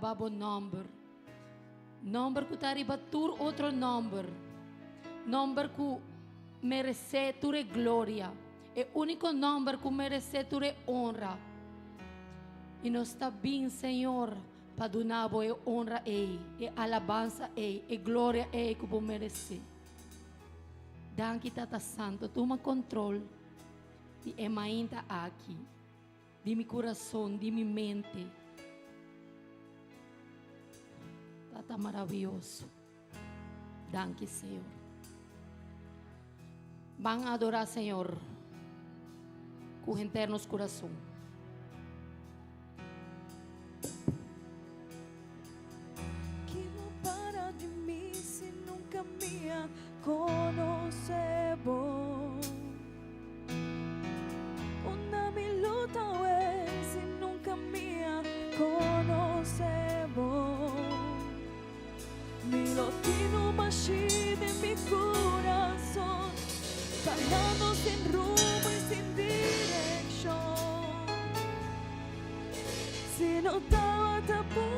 alabá bo nòmber. Nòmber ku ta riba tur otro nòmber. Nòmber ku meresé tur e gloria. E úniko nòmber ku meresé tur e honra. I nos ta bin, Señor, pa duna bo e honra ei, e alabansa ei, e gloria ei ku bo meresé. Danki, Tata Santo. Tuma kontrol di e mainta aki, di mi kurason, di mi mente. Tata maravioso. Danki, Señor. Ban adorá Señor ku henter nos kurason. Ki lo para di mi si nunka mi a konosé bo? Unda mi lo ta awe si nunka mi a konosé bo? Mi lo tin un bashí den mi kurason, kanando sin rumbo i sin direkshon. Si no tabata pa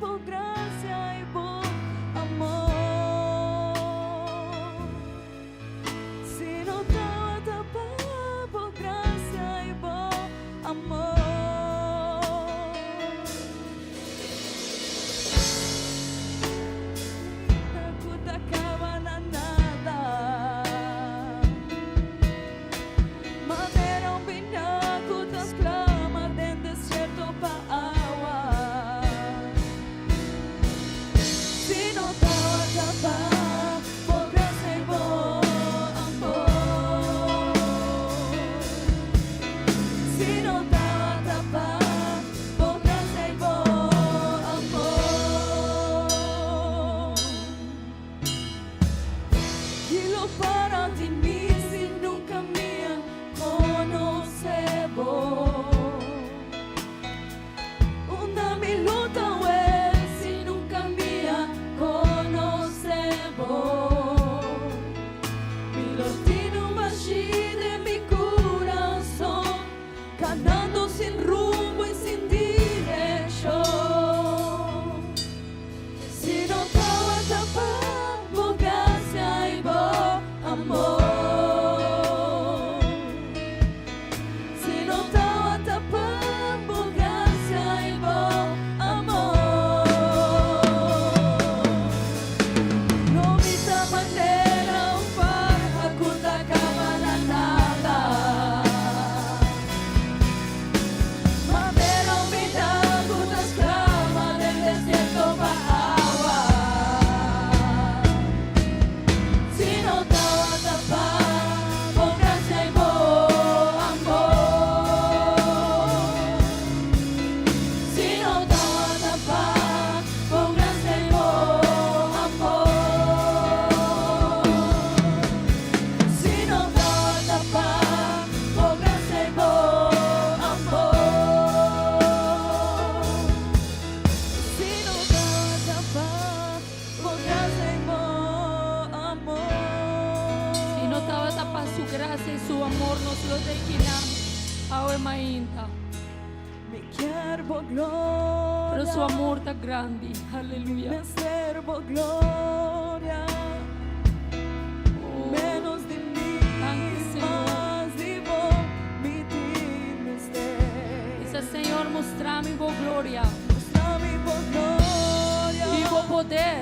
bo grasia i bo amor. Si no tabata pa bo grasia i bo amor. Ku ta kaba na nada. Manera un biná ku ta sklama den desierto pa awa. Si no tabata pa bo grasia i bo amor. Si no tabata pa bo grasia i bo amor. Ki lo para di mi si nunka mi a konosé bo? Unda mi lo ta awe si nunka mi a konosé bo? Mi lo tin un bashí den mi kurason, kanando sin rumbo i sin direkshon. Si no tabata pa bo grasia i bo amor. Si no tabata pa bo grasia i bo amor. Lo mi ta manera un parha ku ta kaba na nada. Manera un biná ku ta sklama den desierto pa awa. Si no tabata pa bo grasia i bo amor. Si no tabata pa bo grasia i bo amor. Si no tabata pa bo grasia i bo amor. Si no tabata pa bo grasia i bo amor. Si no tabata pa su grasia i su amor nos lo ta ekinan awe mainta. Mi kier bo gloria. Pero su amor ta grandi. Aleluya. Mi mester bo gloria. Oh. Menos di mi, Danki, Señor. mas di bo mi tin mester. Bisa Señor, mustra mi bo gloria. Mustra mi bo gloria. I bo poder.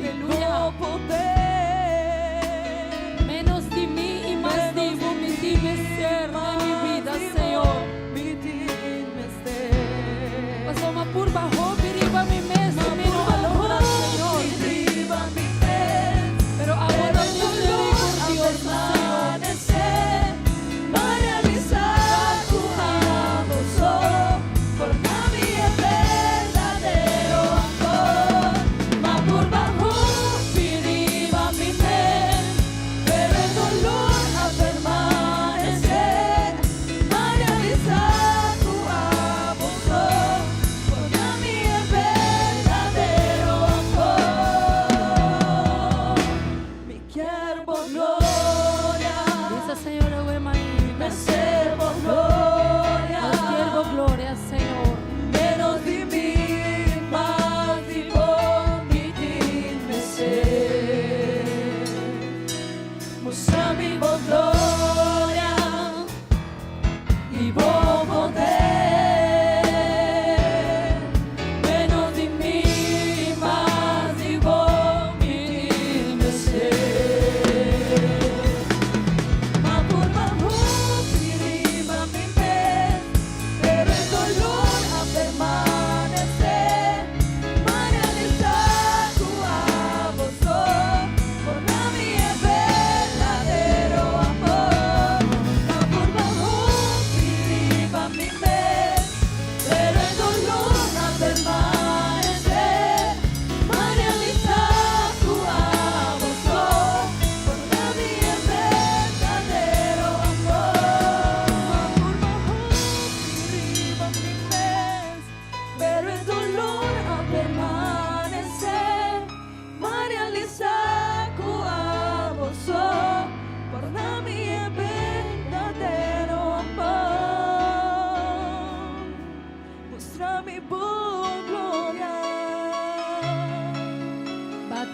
I Aleluya. bo poder. Menos di mi i mas di bo mi tin mester den mi bida, Señor. Mi tin mester. Pasobra mi a purba hopi riba mi mes i mi no a logra, Señor. Riba mi mes. Pero abo ta misericordioso, Señor. Ma realisá ku abo so por duna mi e berdadero amor. Ma purba hopi riba.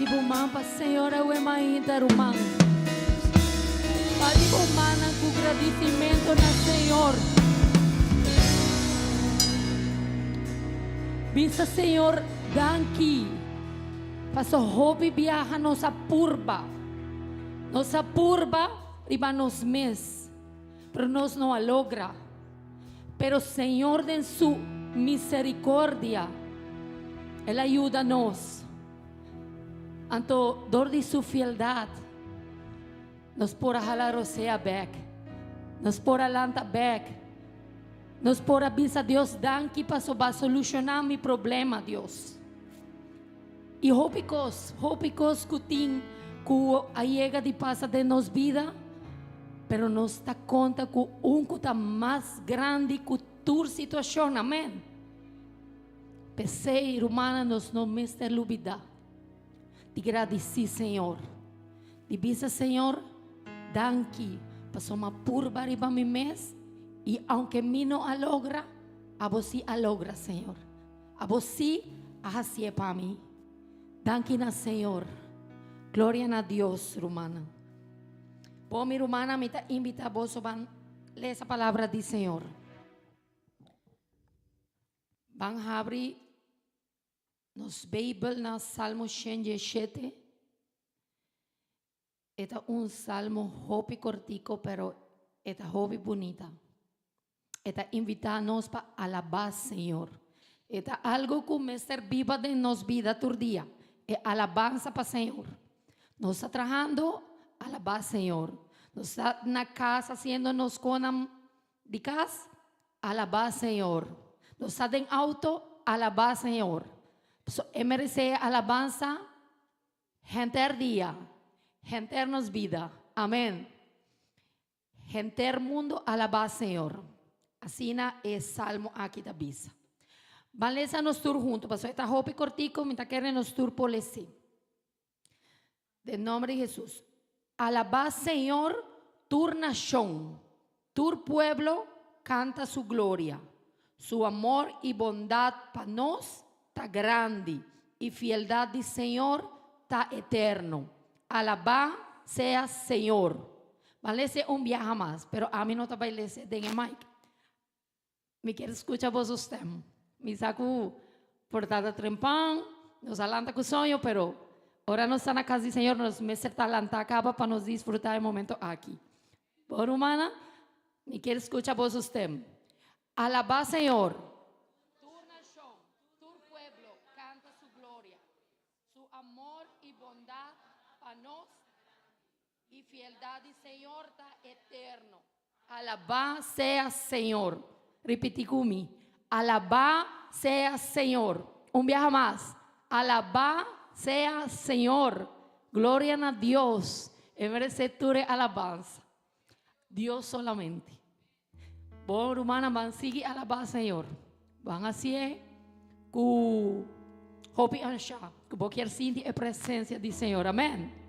Bati bo man pa Señor awe mainta, ruman. Bati bo mannan ku gradisimentu na Señor. Bisa Señor danki paso hopi biaha nos a purba. Nos a purba riba nos mes, pero nos no a logra. Pero Señor den su misericordia, El a yuda nos. Anto dor di su fieldad, nos por a hala rosea bek. Nos por a lanta bek. Nos por a bisa Dios danki paso ba soluciona mi problema, Dios. I hopi kos, hopi kos ku tin ku a yega di pasa den nos bida, pero nos ta konta ku un ku ta mas grandi ku tur situashon. Amen. P'esei, rumannan, nos no mester lubidá di gradisí Señor, di bisa Señor, danki pasobra mi a purba riba mi mes i aunke mi no a logra, abo sí a logra, Señor. Abo sí a hacié pa mi. Danki na Señor. Gloria na Dios, rumannan. Bo, mi rumannan, mi ta invita boso ban lesa palabra di Señor. Ban habri nos Bijbel na Salmo 107. E ta un salmo hopi kortiko, pero e ta hopi bunita. E ta invitá nos pa alabá Señor. E ta algo ku mester biba den nos bida tur dia, e alabansa pa Señor. Nos ta trahando, alabá Señor. Nos ta na kas hasiendo nos konan di kas, alabá Señor. Nos ta den auto, alabá Señor. Pasobra e meresé e alabansa Henter dia, henter nos bida. Amen. Henter mundo alabá Señor. Asina e salmo aki ta bisa. Ban lesa nos tur hunto, pasobra e ta hopi kortico, mi ta kere nos tur por lesi. Den nomber di Jesus. Alabá Señor tur nashon, tur pueblo kanta su gloria. Su amor i bondat pa nos ta grandi, i fieldat di Señor ta eterno. Alabá sea Señor. Ban lese un biaha mas, pero ami no ta bai lese den e mic. Mi kier skucha boso stem. Mi sa ku por ta ta trempan, nos a lanta ku soño, pero ora nos ta na kas di Señor nos mester ta lanta kaba pa nos disfruta e momento aki. Bo rumannan, mi kier skucha boso stem. Alabá Señor! Tur nashon, tur pueblo kanta su gloria, su amor i bondat pa nos I fieldad di Señor ta eterno. Alabá sea Señor. Ripití ku mi, Alabá sea Señor. Un biaha mas, Alabá sea Señor. Gloria na Dios. E meresé tur e alabansa. Dios solamente. Bon rumannan ban sigui alabá Señor. Ban hasié ku hopi anshá, ku bo kier sinti e presensia di Señor. Amèn.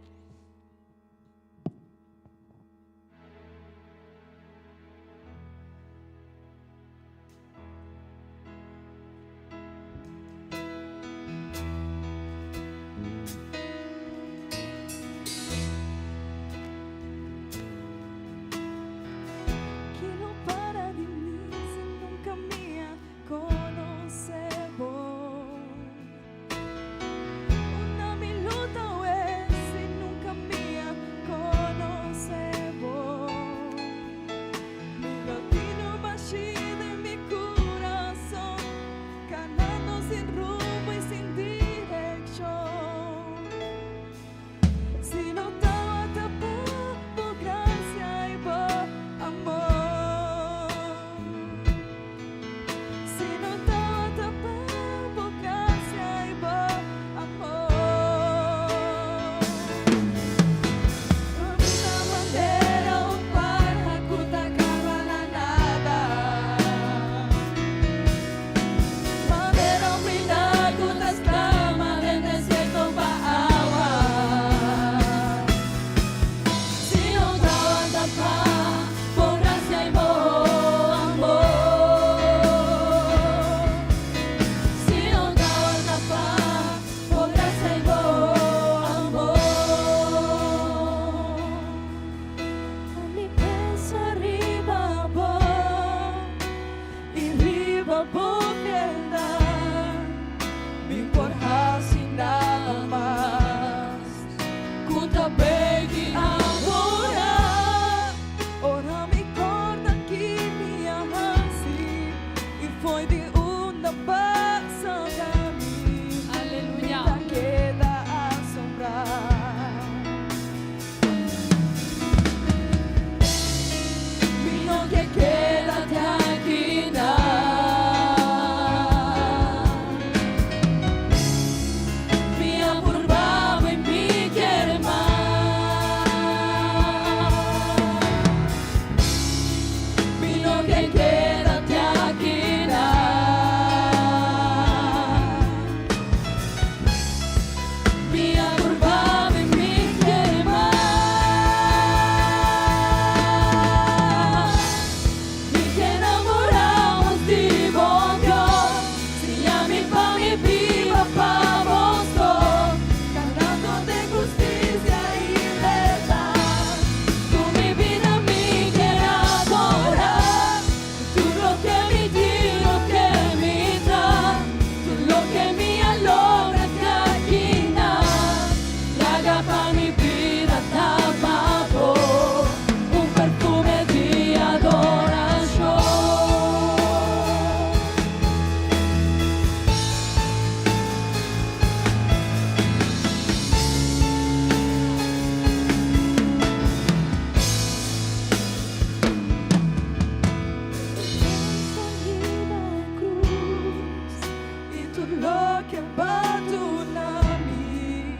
Bo a duna mi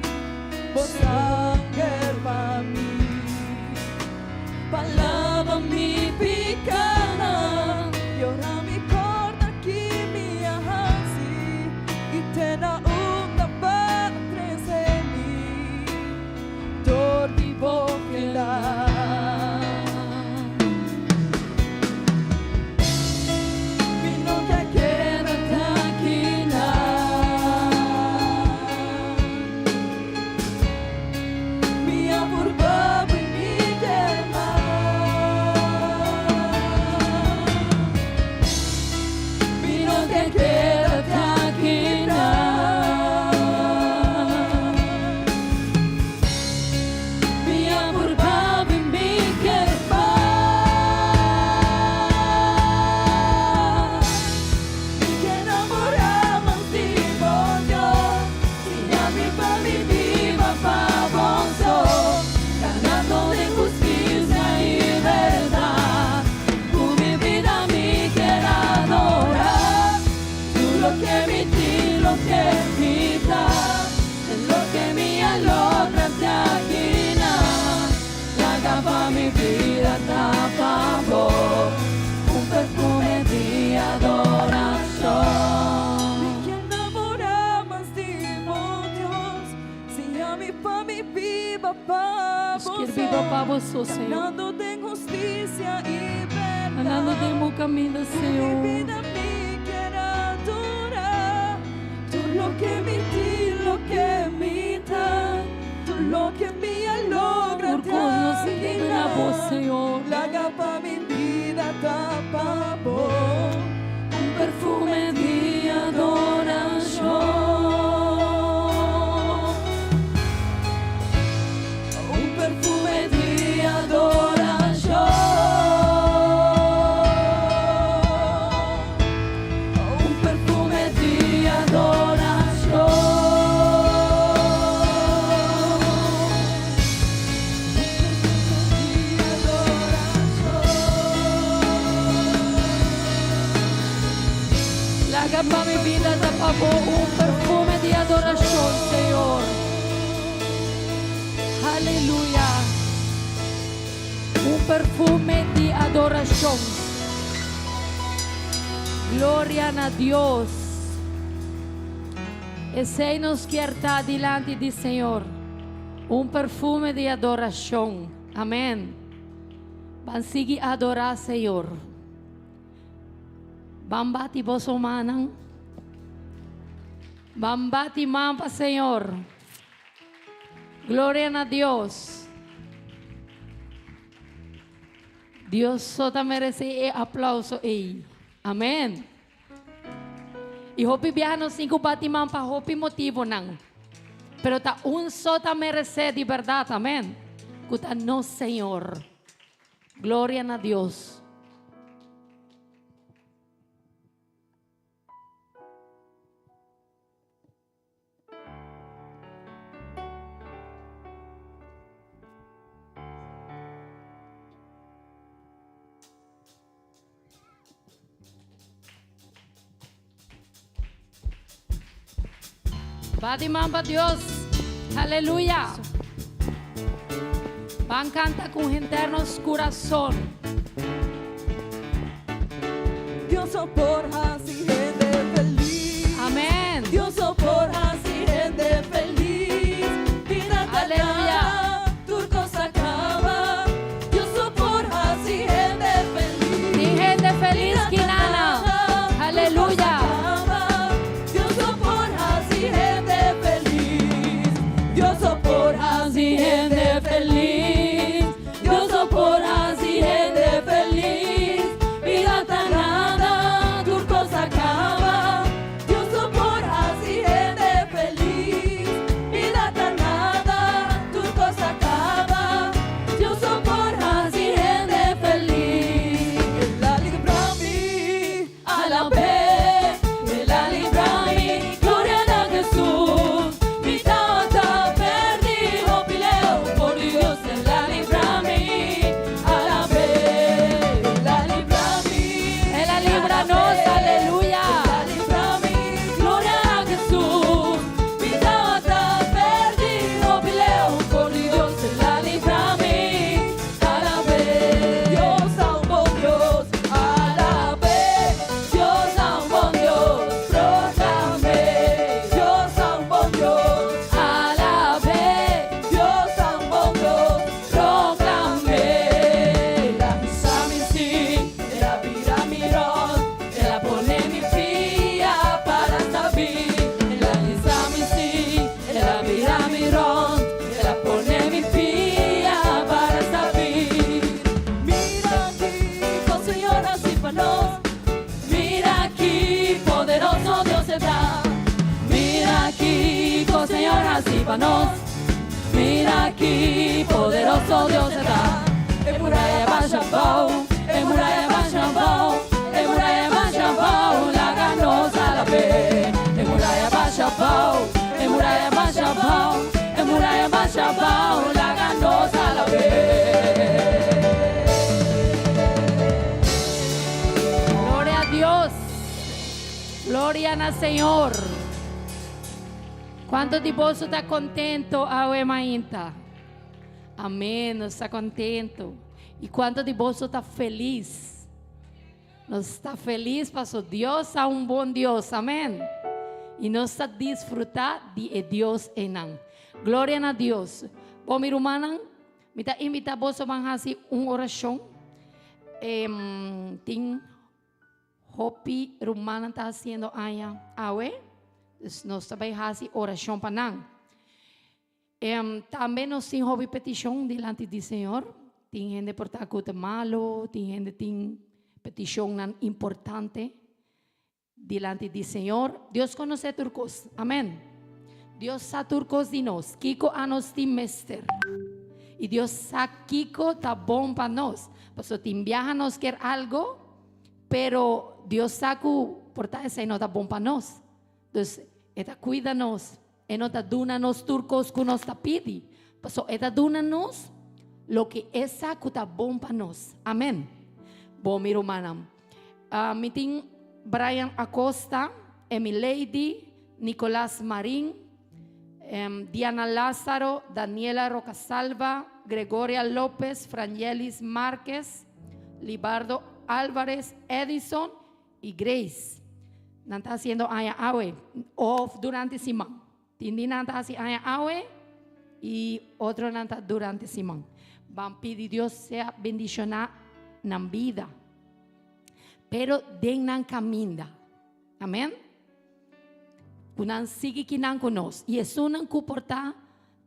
Bo sanger pa mi, pa laba mi pikánan. I ora mi kòrda ki mi a hasi i te na unda Bo a trese mi dor di Bo fieldat. Mi no ke keda akinan. Mi a purba bo i mi kier mas. Mi no ke keda akinan. Mi a purba bo i mi kier mas. Mi ke namorá mas di Bo, Dios. Siña mi pa mi biba pa Bo so. Kanando den hustisia i bèrdat. Ku mi bida mi kier adorá. Tur loke mi tin, loke mi ta. Loke mi a logra te akinan. Laga pa mi bida ta pa Bo. Un perfume di adorashon. Mi ke namorá mas di Bo, Dios. Siña mi pa mi biba pa Nos kier biba pa Bo so, Señor. Kanando den hustisia i bèrdat. Kanando den Bo kaminda, Mi Señor. bida mi kier adorá. Tur loke mi tin, loke mi ta. Tur loke mi a logra Tur kos nos ta duna Bo, Señor. Laga pa mi bida ta pa Bo. Un perfume di adorashon. Un perfume di adorashon. Un perfume di adorashon. Un perfume di adorashon. Laga pa mi bida ta pa Bo un perfume di adorashon, Señor. Aleluya. Un perfume di adorashon. Gloria na Dios. Esei nos kier ta dilanti di Señor. Un perfume di adorashon. Amèn. Ban sigui adorá Señor. Ban bati boso mannan. Ban bati man pa Señor. Gloria na Dios. Dios so ta meresé e aplouso ei. Amèn. I hopi biaha nos tin ku bati man pa hopi motivonan. Pero ta un so ta meresé di bèrdat. Amèn. Ku ta nos Señor. Gloria na Dios. Bati man pa Dios. Aleluya. Ban kanta ku henter nos kurason. Dios por hasi hende felis. Amèn. Dios por hasi hende felis. Bida ta Aleluya. Tur kos a kaba. Dios por hasi hende felis. Tin hende felis akinan. Aleluya. Dios por hasi hende felis. Dios por hasi hende felis. Dios por hasi hende felis. Bida ta nada, tur kos a pa nos. Mira ki poderoso Dios ta. E muraya basha abou, e muraya basha abou, e muraya basha abou, laga nos alab'é. E muraya basha abou, e muraya basha abou, e muraya basha abou, laga nos alab'é. Gloria a Dios. Gloria na Señor. Kuantu di boso ta kontentu awe mainta? Amén, nos ta kontentu. I kuantu di boso ta felis? Nos ta felis paso Dios ta un bon Dios, amén. I nos ta disfrutá di e Dios einan. Gloria na Dios. Bon, mi rumannan, mi ta invitá boso ban hasi un orashon. Tin Hopi rumannan ta hasiendo aña awe, dus nos ta bai hasi orashon pa nan. Tambe nos tin hopi petishon dilanti di Señor. Tin hende por ta ku ta malu, tin hende tin petishonnan importante dilanti di Señor. Dios konosé tur kos. Amen. Dios sa tur kos di nos, kiko anos tin mester. I Dios sa kiko ta bon pa nos. Pasobra tin biaha nos kier algo, Pero Dios sa ku por ta esei no ta bon pa nos. Dus e ta kuida nos. E no ta duna nos tur kos ku nos ta pidi. Pasobra e ta duna nos loke e sa ku ta bon pa nos. Amen. Bon, mi rumannan. Mi tin Brian Acosta, Emilady, Nicolas Marin, Diana Lázaro, Daniela Rocasalva, Gregoria Lopez, Franyelis Marquez, Libardo Alvarez, Edison y Grace. Nan ta haciendo aña awe of durante siman. Tin di nan ta haci aña awe y otronan ta durante siman. Ban pidi Dios sea bendiciona nan bida. Pero den nan caminda. Amen. Ku nan sigui kinan ku nos. I esunnan ku por ta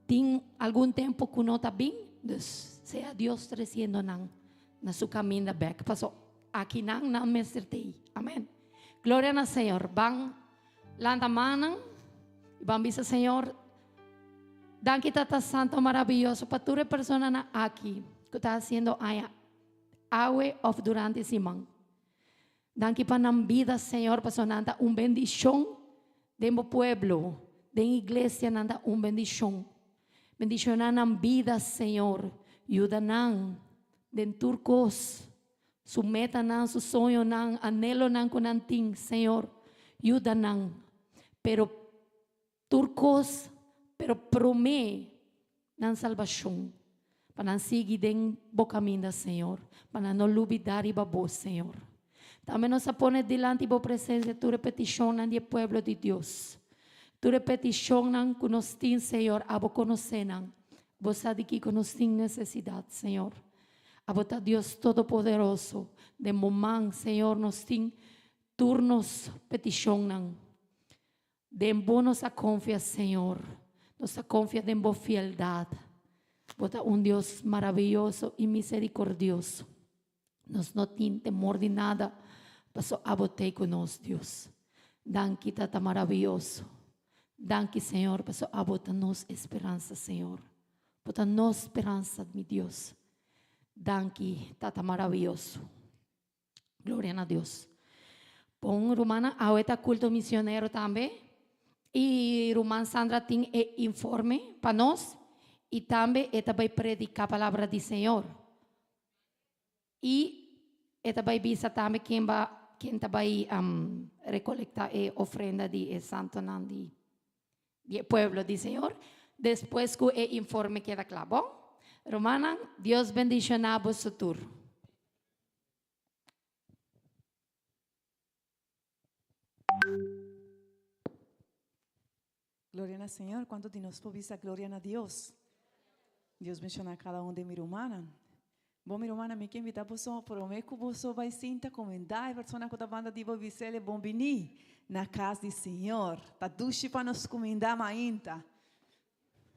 tin algun tempu ku no ta bin, dus sea Dios tresiendo nan na su kaminda bek. Paso akinan nan mester tei. Amen. Gloria na Señor. Ban lanta mannan i ban bisa Señor, danki Tata Santo maraviyoso pa tur e personanan aki ku ta hasiendo aña awe òf durante siman. Danki pa nan bida, Señor, pasobra nan ta un bendicion den bo pueblo, den iglesia nan ta un bendicion. Bendiciona nan bida, Señor. Yuda nan den tur cos, su metanan, su soñonan, anhelonan cu nan tin, Señor. Yuda nan. Pero Tur kos, pero promé nan salbashon, pa nan sigui den Bo kaminda, Señor, pa nan no lubidá riba Bo, Señor. Tambe nos a pone dilanti Bo presensia tur e petishonnan di e pueblo di Dios. Tur e petishonnan ku nos tin, Señor, abo konosé nan. Bo sa di kiko nos tin nesesidat, Señor. Abo ta Dios Todopoderoso. Den Bo man, Señor, nos tin tur nos petishonnan. Den bo nos a konfia, Señor. Nos a konfia den bo fieldat. Bo ta un Dios maraviyoso i miserikordioso. Nos no tin temor di nada, paso abo t'ei ku nos, Dios. Danki, Tata maraviyoso. Danki, Señor, paso abo ta nos esperansa, Señor. Bo ta nos speransa, mi Dios. Danki, Tata maraviyoso. Gloria na Dios. Bon, rumannan, awe ta culto misionero tambe. Y ruman Sandra tin e informe pa nos. Y tambe e ta bay predica palabra di Señor. Y e ta bay bisa tambe ken ba, ken ta bay um, recolecta e ofrenda di e santonan di, di e pueblo di Señor. Despues cu e informe keda cla. Bon, rumannan, Dios bendiciona boso tur. Gloria na Señor. Cuanto di nos por bisa gloria na Dios? Dios bendiciona cada un di mi rumannan. Bon mi rumannan, mi ke invita boso prome cu boso bay sinta comenda e persona cu ta banda di bo bisele bon bini na cas di Señor. Ta dushi pa nos cuminda mainta.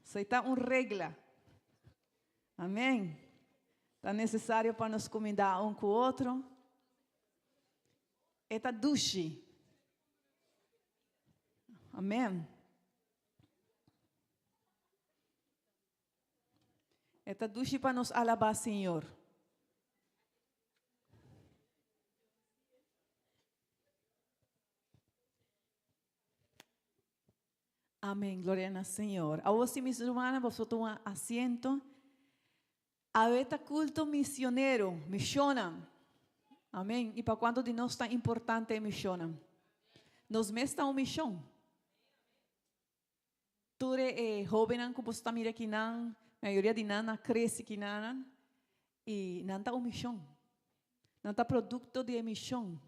Esey ta un regla. Amen. Ta necesario pa nos cumindá un cu otro. E ta dushi. Amen. E ta dushi pa nos alabá Señor. Amén. Gloria na Señor. Awor si mis rumannan, boso tuma asiento. Awe ta culto misionero, misionnan. Amén. Y pa cuanto di nos ta importante e misionnan? Nos mes ta un mision. Tur e hobennan ku boso ta mira akinan, mayoria di nan a krese kinanan i nan ta un mishon. Nan ta produkto di e mishon.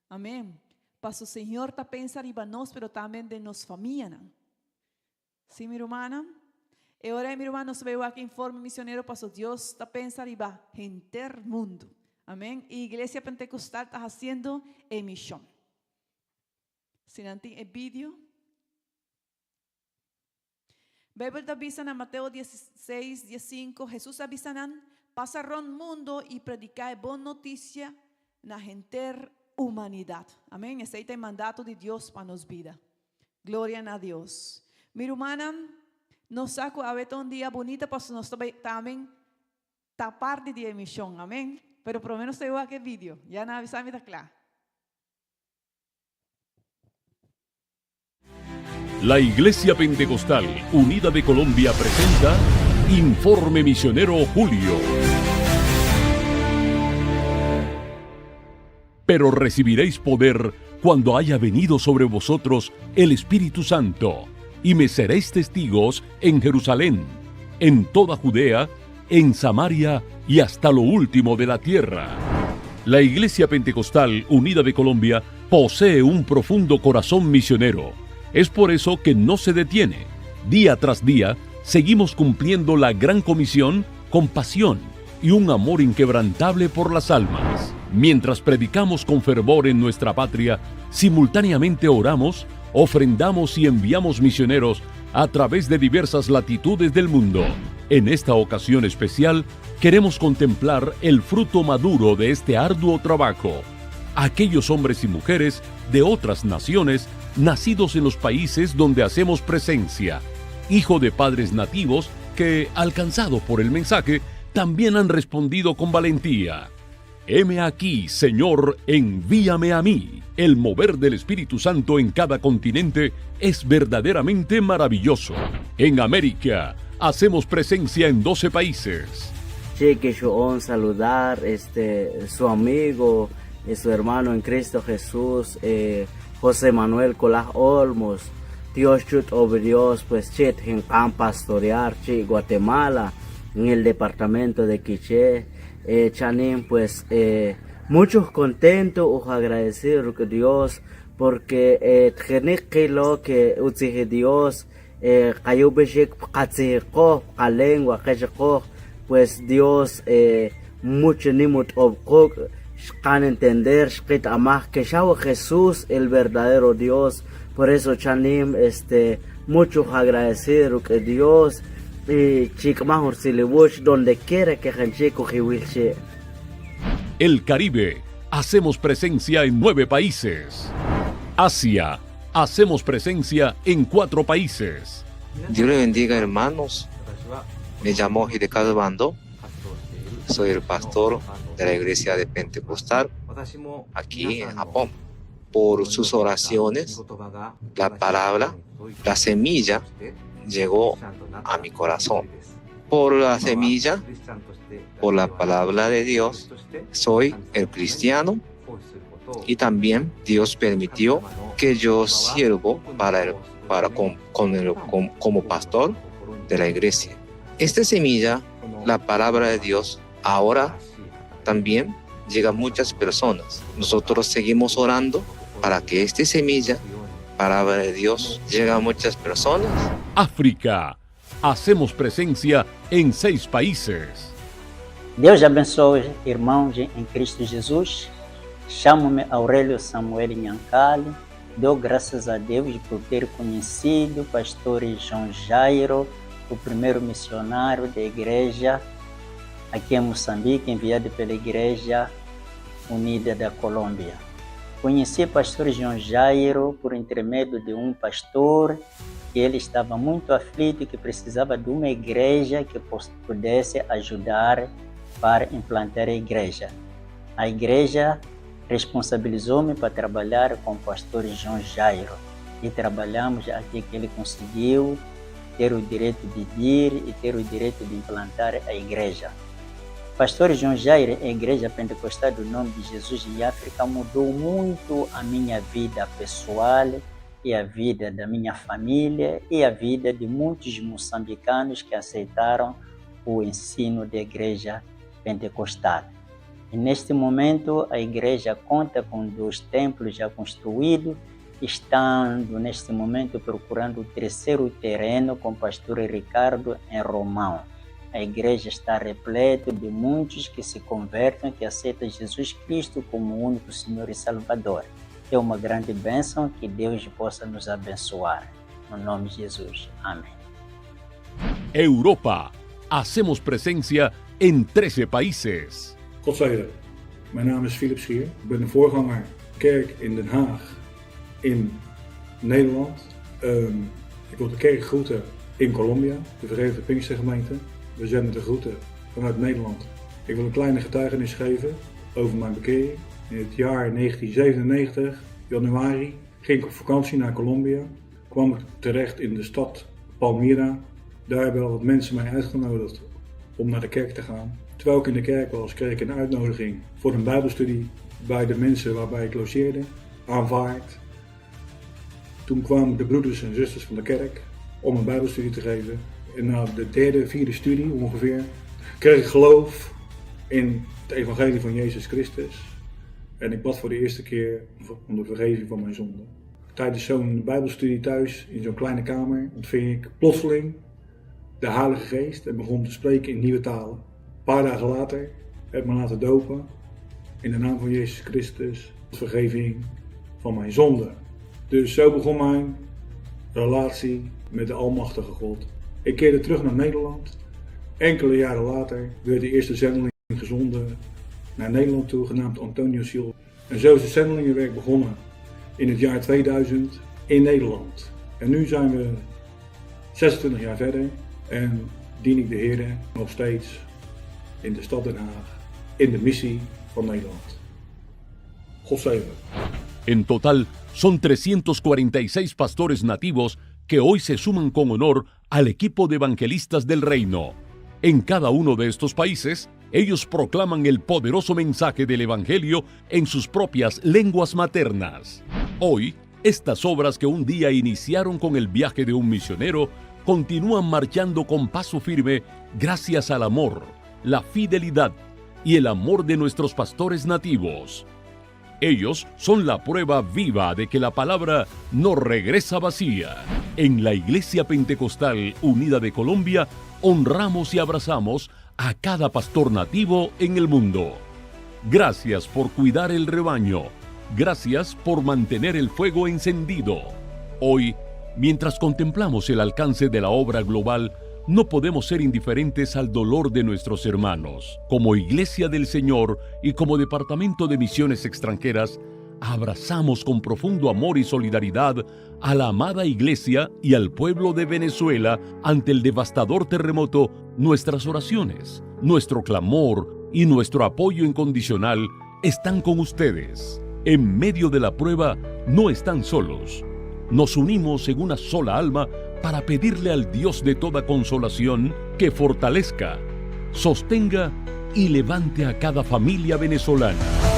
Amen. Paso Señor ta pensa riba nos pero tambe den nos famianan. Si mi rumannan? E ora ei mi ruman nos ta bai wak informe misionero paso Dios ta pensa riba henter mundu. Amen. I Iglesia Pentecostal ta hasiendo e mishon. Si nan tin e video. Bijbel ta bisa na Mateo 16, 15, Hesus a bisa nan, Pasa rond mundo i prediká e bon notisia na henter humanidat. Amén. Esei ta e mandato di Dios pa nos bida. Gloria na Dios. Mi rumannan, nos sa ku awe ta un dia bunita pasobra nos ta bai tamen ta parti di e mishon. Amén. Pero promé nos ta bai wak e video. Ya nan a bisa mi ta kla. La Iglesia Pentecostal Unida de Colombia presenta Informe Misionero Julio. Pero recibiréis poder cuando haya venido sobre vosotros el Espíritu Santo, y me seréis testigos en Jerusalén, en toda Judea, en Samaria y hasta lo último de la tierra. La Iglesia Pentecostal Unida de Colombia posee un profundo corazón misionero. Es por eso que no se detiene. Día tras día, seguimos cumpliendo la gran comisión con pasión y un amor inquebrantable por las almas. Mientras predicamos con fervor en nuestra patria, simultáneamente oramos, ofrendamos y enviamos misioneros a través de diversas latitudes del mundo. En esta ocasión especial, queremos contemplar el fruto maduro de este arduo trabajo. Aquellos hombres y mujeres de otras naciones nacidos en los países donde hacemos presencia, hijo de padres nativos que, alcanzados por el mensaje, también han respondido con valentía. Heme aquí, Señor, envíame a mí. El mover del Espíritu Santo en cada continente es verdaderamente maravilloso. En América, hacemos presencia en 12 países. Che saludar este, su amigo y su hermano en Cristo Jesús, eh, José Manuel Colaj Olmos. Dios chut Dios, pues chet en pastorear, che Guatemala, en el departamento de Quiché. Eh, Chanin, pues eh, muchos contentos o agradecidos que Dios, porque eh, lo que utzije Dios, eh, lengua pues Dios eh, mucho nimut can entender que Jesús el verdadero Dios por eso chanim este muchos agradecidos que Dios y donde quiera que El Caribe hacemos presencia en nueve países. Asia hacemos presencia en cuatro países. Dios le bendiga, hermanos. Me llamo Hidekazu Bando. Soy el pastor de la iglesia de Pentecostal aquí en Japón. Por sus oraciones, la palabra, la semilla llegó a mi corazón. Por la semilla, por la palabra de Dios, soy el cristiano y también Dios permitió que yo sirvo para el, para con, con el, como pastor de la iglesia. Esta semilla, la palabra de Dios, ahora también llega a muchas personas. Nosotros seguimos orando para que esta semilla, palabra de Dios, llegue a muchas personas. África. Hacemos presencia en seis países. Deus abençoe, irmãos em Cristo Jesus. Chamo-me Aurélio Samuel Nhancale. Dou graças a Deus por ter conhecido o pastor João Jairo, o primeiro missionário da igreja aqui em Moçambique, enviado pela Igreja Unida da Colômbia. Conheci pastor João Jairo por intermédio de um pastor que ele estava muito aflito e que precisava de uma igreja que pudesse ajudar para implantar a igreja. A igreja responsabilizou-me para trabalhar com o pastor João Jairo e trabalhamos até que ele conseguiu ter o direito de ir e ter o direito de implantar a igreja. Pastor João Jairo, a Igreja Pentecostal do Nome de Jesus em África, mudou muito a minha vida pessoal e a vida da minha família e a vida de muitos moçambicanos que aceitaram o ensino da Igreja Pentecostal. E neste momento a igreja conta com dois templos já construídos, estando neste momento procurando o terceiro terreno com o pastor Ricardo em Romão. A igreja está repleta de muitos que se convertem, que aceitam Jesus Cristo como o único Senhor e Salvador. É uma grande bênção que Deus possa nos abençoar. No nome de Jesus. Amém. Europa. Hacemos presencia en 13 países. God zegen. Mijn naam is Philip Schier. Ik ben de voorganger kerk in Den Haag in Nederland. Um, ik wil de kerk groeten in Colombia, de Verenigde Pinkstergemeente. We zenden de groeten vanuit Nederland. Ik wil een kleine getuigenis geven over mijn bekering. In het jaar 1997, januari, ging ik op vakantie naar Colombia. Kwam ik terecht in de stad Palmyra. Daar hebben al wat mensen mij uitgenodigd om naar de kerk te gaan. Terwijl ik in de kerk was, kreeg ik een uitnodiging voor een Bijbelstudie bij de mensen waarbij ik logeerde, aanvaard. Toen kwamen de broeders en zusters van de kerk om een Bijbelstudie te geven. En na de derde, vierde studie ongeveer, kreeg ik geloof in het evangelie van Jezus Christus. En ik bad voor de eerste keer om de vergeving van mijn zonde. Tijdens zo'n Bijbelstudie thuis, in zo'n kleine kamer, ontving ik plotseling de Heilige Geest en begon te spreken in nieuwe talen. Een paar dagen later heb ik me laten dopen in de naam van Jezus Christus, vergeving van mijn zonde. Dus zo begon mijn relatie met de Almachtige God. Ik keerde terug naar Nederland. Enkele jaren later werd de eerste zendeling gezonden naar Nederland toe, genaamd Antonio Siel. En zo is het zendelingenwerk begonnen in het jaar 2000 in Nederland. En nu zijn we 26 jaar verder en dien ik de Heer nog steeds in de stad Den Haag, in de missie van Nederland. God zegen. En total, son 346 pastores nativos que hoy se suman con honor al equipo de evangelistas del reino. En cada uno de estos países, ellos proclaman el poderoso mensaje del Evangelio en sus propias lenguas maternas. Hoy, estas obras que un día iniciaron con el viaje de un misionero continúan marchando con paso firme gracias al amor, la fidelidad y el amor de nuestros pastores nativos. Ellos son la prueba viva de que la palabra no regresa vacía. En la Iglesia Pentecostal Unida de Colombia honramos y abrazamos a cada pastor nativo en el mundo. Gracias por cuidar el rebaño. Gracias por mantener el fuego encendido. Hoy, mientras contemplamos el alcance de la obra global, no podemos ser indiferentes al dolor de nuestros hermanos. Como Iglesia del Señor y como Departamento de Misiones Extranjeras, abrazamos con profundo amor y solidaridad a la amada Iglesia y al pueblo de Venezuela ante el devastador terremoto. Nuestras oraciones, nuestro clamor y nuestro apoyo incondicional están con ustedes. En medio de la prueba no están solos. Nos unimos en una sola alma para pedirle al Dios de toda consolación que fortalezca, sostenga y levante a cada familia venezolana.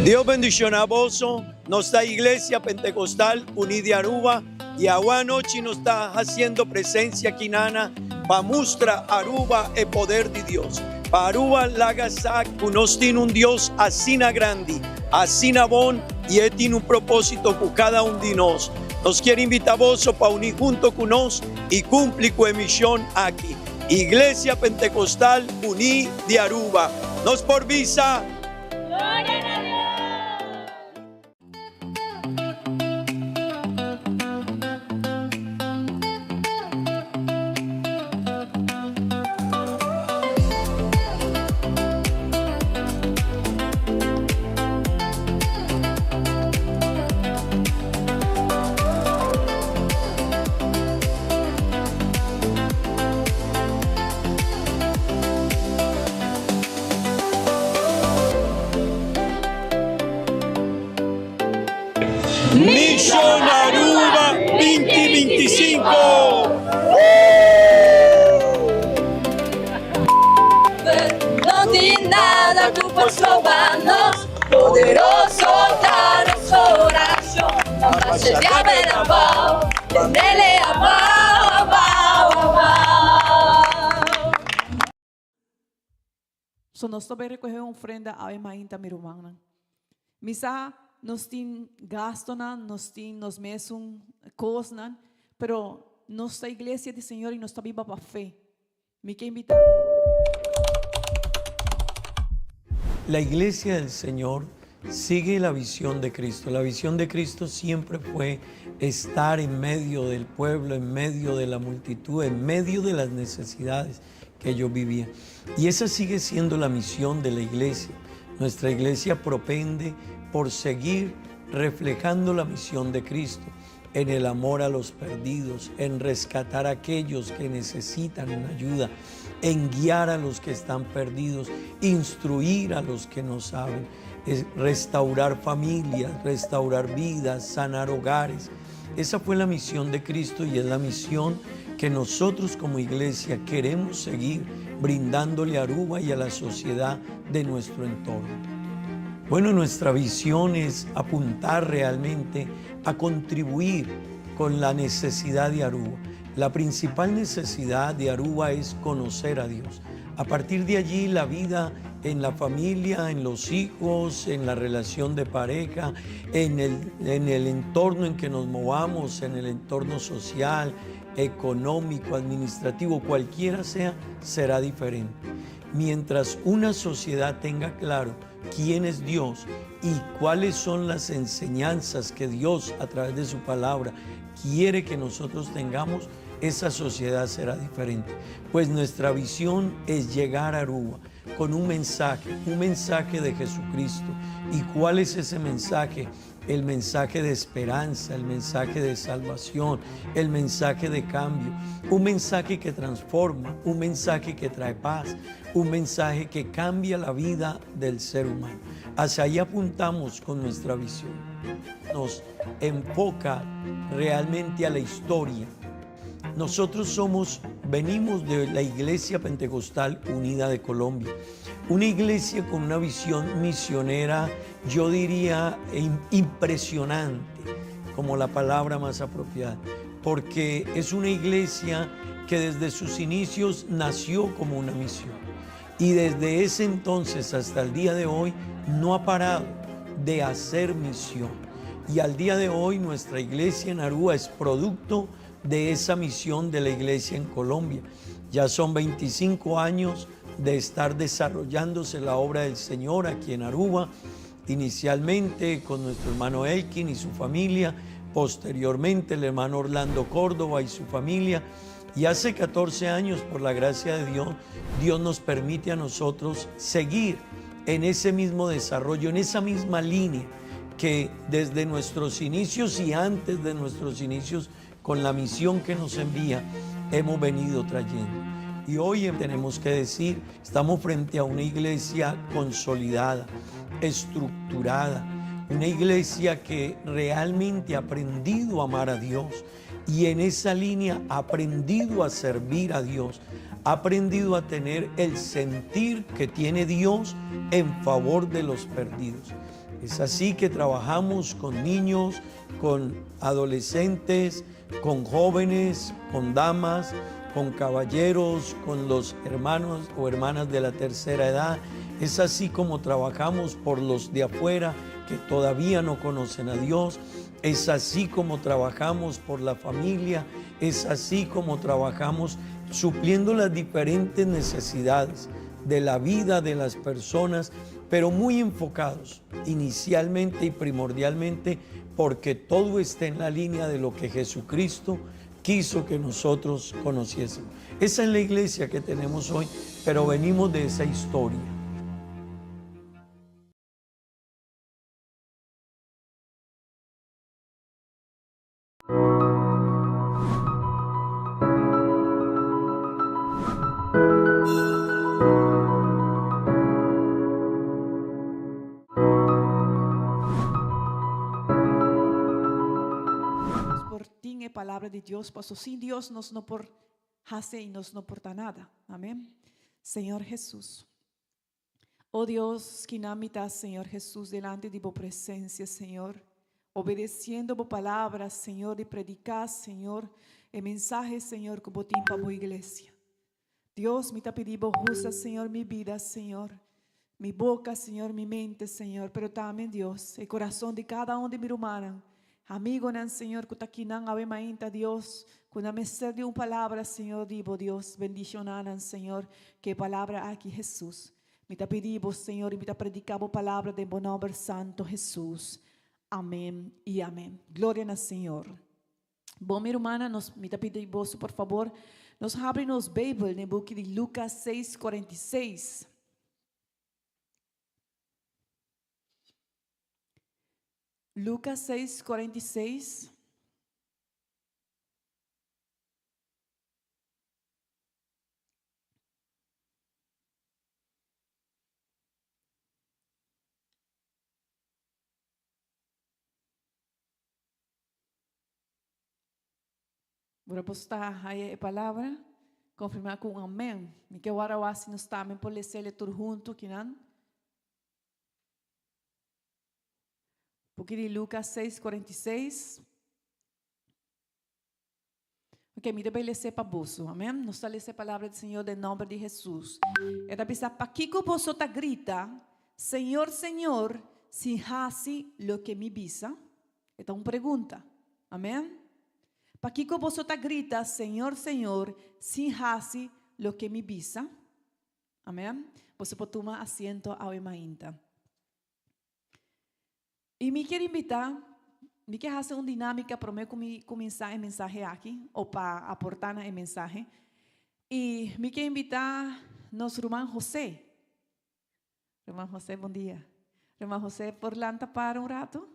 Dios bendiciona boso, nos ta Iglesia Pentecostal Uní di Aruba y awe anochi nos ta haciendo presencia aki pa mustra Aruba e poder di Dios. Pa Aruba laga sa cu nos tin un Dios asina grandi, asina bon y E tin un proposito cu cada un di nos. Nos kier invita boso pa uni hunto cu nos y cumpli cu e mision aki. Iglesia Pentecostal Uní di Aruba. Nos por bisa. Gloria na Dios! Mission Aruba 2025! No tin nada cu por stroba nos, poderoso ta nos oracion. Nan basha diabel abao, tendele abao, abao, abao. So nos ta bay recoge un ofrenda awe mainta mi rumannan. Mi sa nos tin gastonan, nos tin nos mesun cosnan, pero nos ta iglesia di Señor y nos ta biba pa fe. Mi ke invita. La iglesia del Señor sigue la visión de Cristo. La visión de Cristo siempre fue estar en medio del pueblo, en medio de la multitud, en medio de las necesidades que ellos vivían. Y esa sigue siendo la misión de la iglesia. Nuestra iglesia propende por seguir reflejando la misión de Cristo en el amor a los perdidos, en rescatar a aquellos que necesitan una ayuda, en guiar a los que están perdidos, instruir a los que no saben, restaurar familias, restaurar vidas, sanar hogares. Esa fue la misión de Cristo y es la misión que nosotros como iglesia queremos seguir brindándole a Aruba y a la sociedad de nuestro entorno. Bueno, nuestra visión es apuntar realmente a contribuir con la necesidad de Aruba. La principal necesidad de Aruba es conocer a Dios. A partir de allí la vida en la familia, en los hijos, en la relación de pareja, en el, en el entorno en que nos movamos, en el entorno social, económico, administrativo, cualquiera sea, será diferente. Mientras una sociedad tenga claro quién es Dios y cuáles son las enseñanzas que Dios a través de su palabra quiere que nosotros tengamos, esa sociedad será diferente. Pues nuestra visión es llegar a Aruba con un mensaje, un mensaje de Jesucristo. ¿Y cuál es ese mensaje? El mensaje de esperanza, el mensaje de salvación, el mensaje de cambio, un mensaje que transforma, un mensaje que trae paz, un mensaje que cambia la vida del ser humano. Hacia ahí apuntamos con nuestra visión. Nos enfoca realmente a la historia. Nosotros somos, venimos de la Iglesia Pentecostal Unida de Colombia, una iglesia con una visión misionera, yo diría, impresionante, como la palabra más apropiada, porque es una iglesia que desde sus inicios nació como una misión y desde ese entonces hasta el día de hoy no ha parado de hacer misión. Y al día de hoy nuestra iglesia en Aruba es producto de esa misión de la iglesia en Colombia. Ya son 25 años de estar desarrollándose la obra del Señor aquí en Aruba, inicialmente con nuestro hermano Elkin y su familia, posteriormente el hermano Orlando Córdoba y su familia. Y hace 14 años, por la gracia de Dios, Dios nos permite a nosotros seguir en ese mismo desarrollo, en esa misma línea que desde nuestros inicios y antes de nuestros inicios, con la misión que nos envía, hemos venido trayendo. Y hoy tenemos que decir, estamos frente a una iglesia consolidada, estructurada, una iglesia que realmente ha aprendido a amar a Dios y en esa línea ha aprendido a servir a Dios, ha aprendido a tener el sentir que tiene Dios en favor de los perdidos. Es así que trabajamos con niños, con adolescentes, con jóvenes, con damas, con caballeros, con los hermanos o hermanas de la tercera edad. Es así como trabajamos por los de afuera que todavía no conocen a Dios. Es así como trabajamos por la familia. Es así como trabajamos supliendo las diferentes necesidades de la vida de las personas, pero muy enfocados inicialmente y primordialmente porque todo está en la línea de lo que Jesucristo quiso que nosotros conociésemos. Esa es la iglesia que tenemos hoy, pero venimos de esa historia. Nos por tin e palabra di Dios, paso sin Dios nos no por hace y nos no por ta nada. Amén. Señor Jesús. Oh Dios, kinan mi ta, Señor Jesús, delante di bo presencia, Señor, obedeciendo bo palabra, Señor, di predica, Señor, e mensahe, Señor, cu bo tin pa bo iglesia. Dios, mi ta pidi bo husa, Señor, mi bida, Señor, mi boca, Señor, mi mente, Señor, pero tambe, Dios, e corazon di cada un di mi rumannan, amigonan, Señor, cu ta kinan awe mainta, Dios, cu nan mester di un palabra, Señor, di bo, Dios, bendiciona nan, Señor, cu e palabra aki, Jesús. Mi ta pidi bo, Señor, y mi ta predica bo palabra den bo nomber santo, Jesús. Amén y amén. Gloria na Señor. Bon, mi rumannan, nos, mi ta pidi boso, por fabor, nos habri nos Bijbel den buki di Lucas seis, cuarenta y seis. Lucas seis, cuarenta y seis. Bo ta haya e palabra? Konfirmá ku un amèn. Mi ke wara wak si nos tambe por les'é tur huntu kinan. Buki di Lucas 6, 46. Ok, mi ta bai les'é pa boso. Amèn. Nos ta lesa e palabra di Señor den nòmber di Hesus. E ta bisa, Pakiko boso ta grita, Señor, Señor, sin hasi loke mi bisa? E ta un pregunta. Amèn. Pakiko boso ta grita, Señor, Señor, sin hasi loke mi bisa? Amèn. Boso por tuma asiento awe mainta. I mi kier invitá, mi kier hasi un dinámika promé ku mi kuminsá e mensahe aki, o pa aportá na e mensahe. I mi kier invitá nos ruman José. Ruman José, bon dia. Ruman José por lanta para un rato?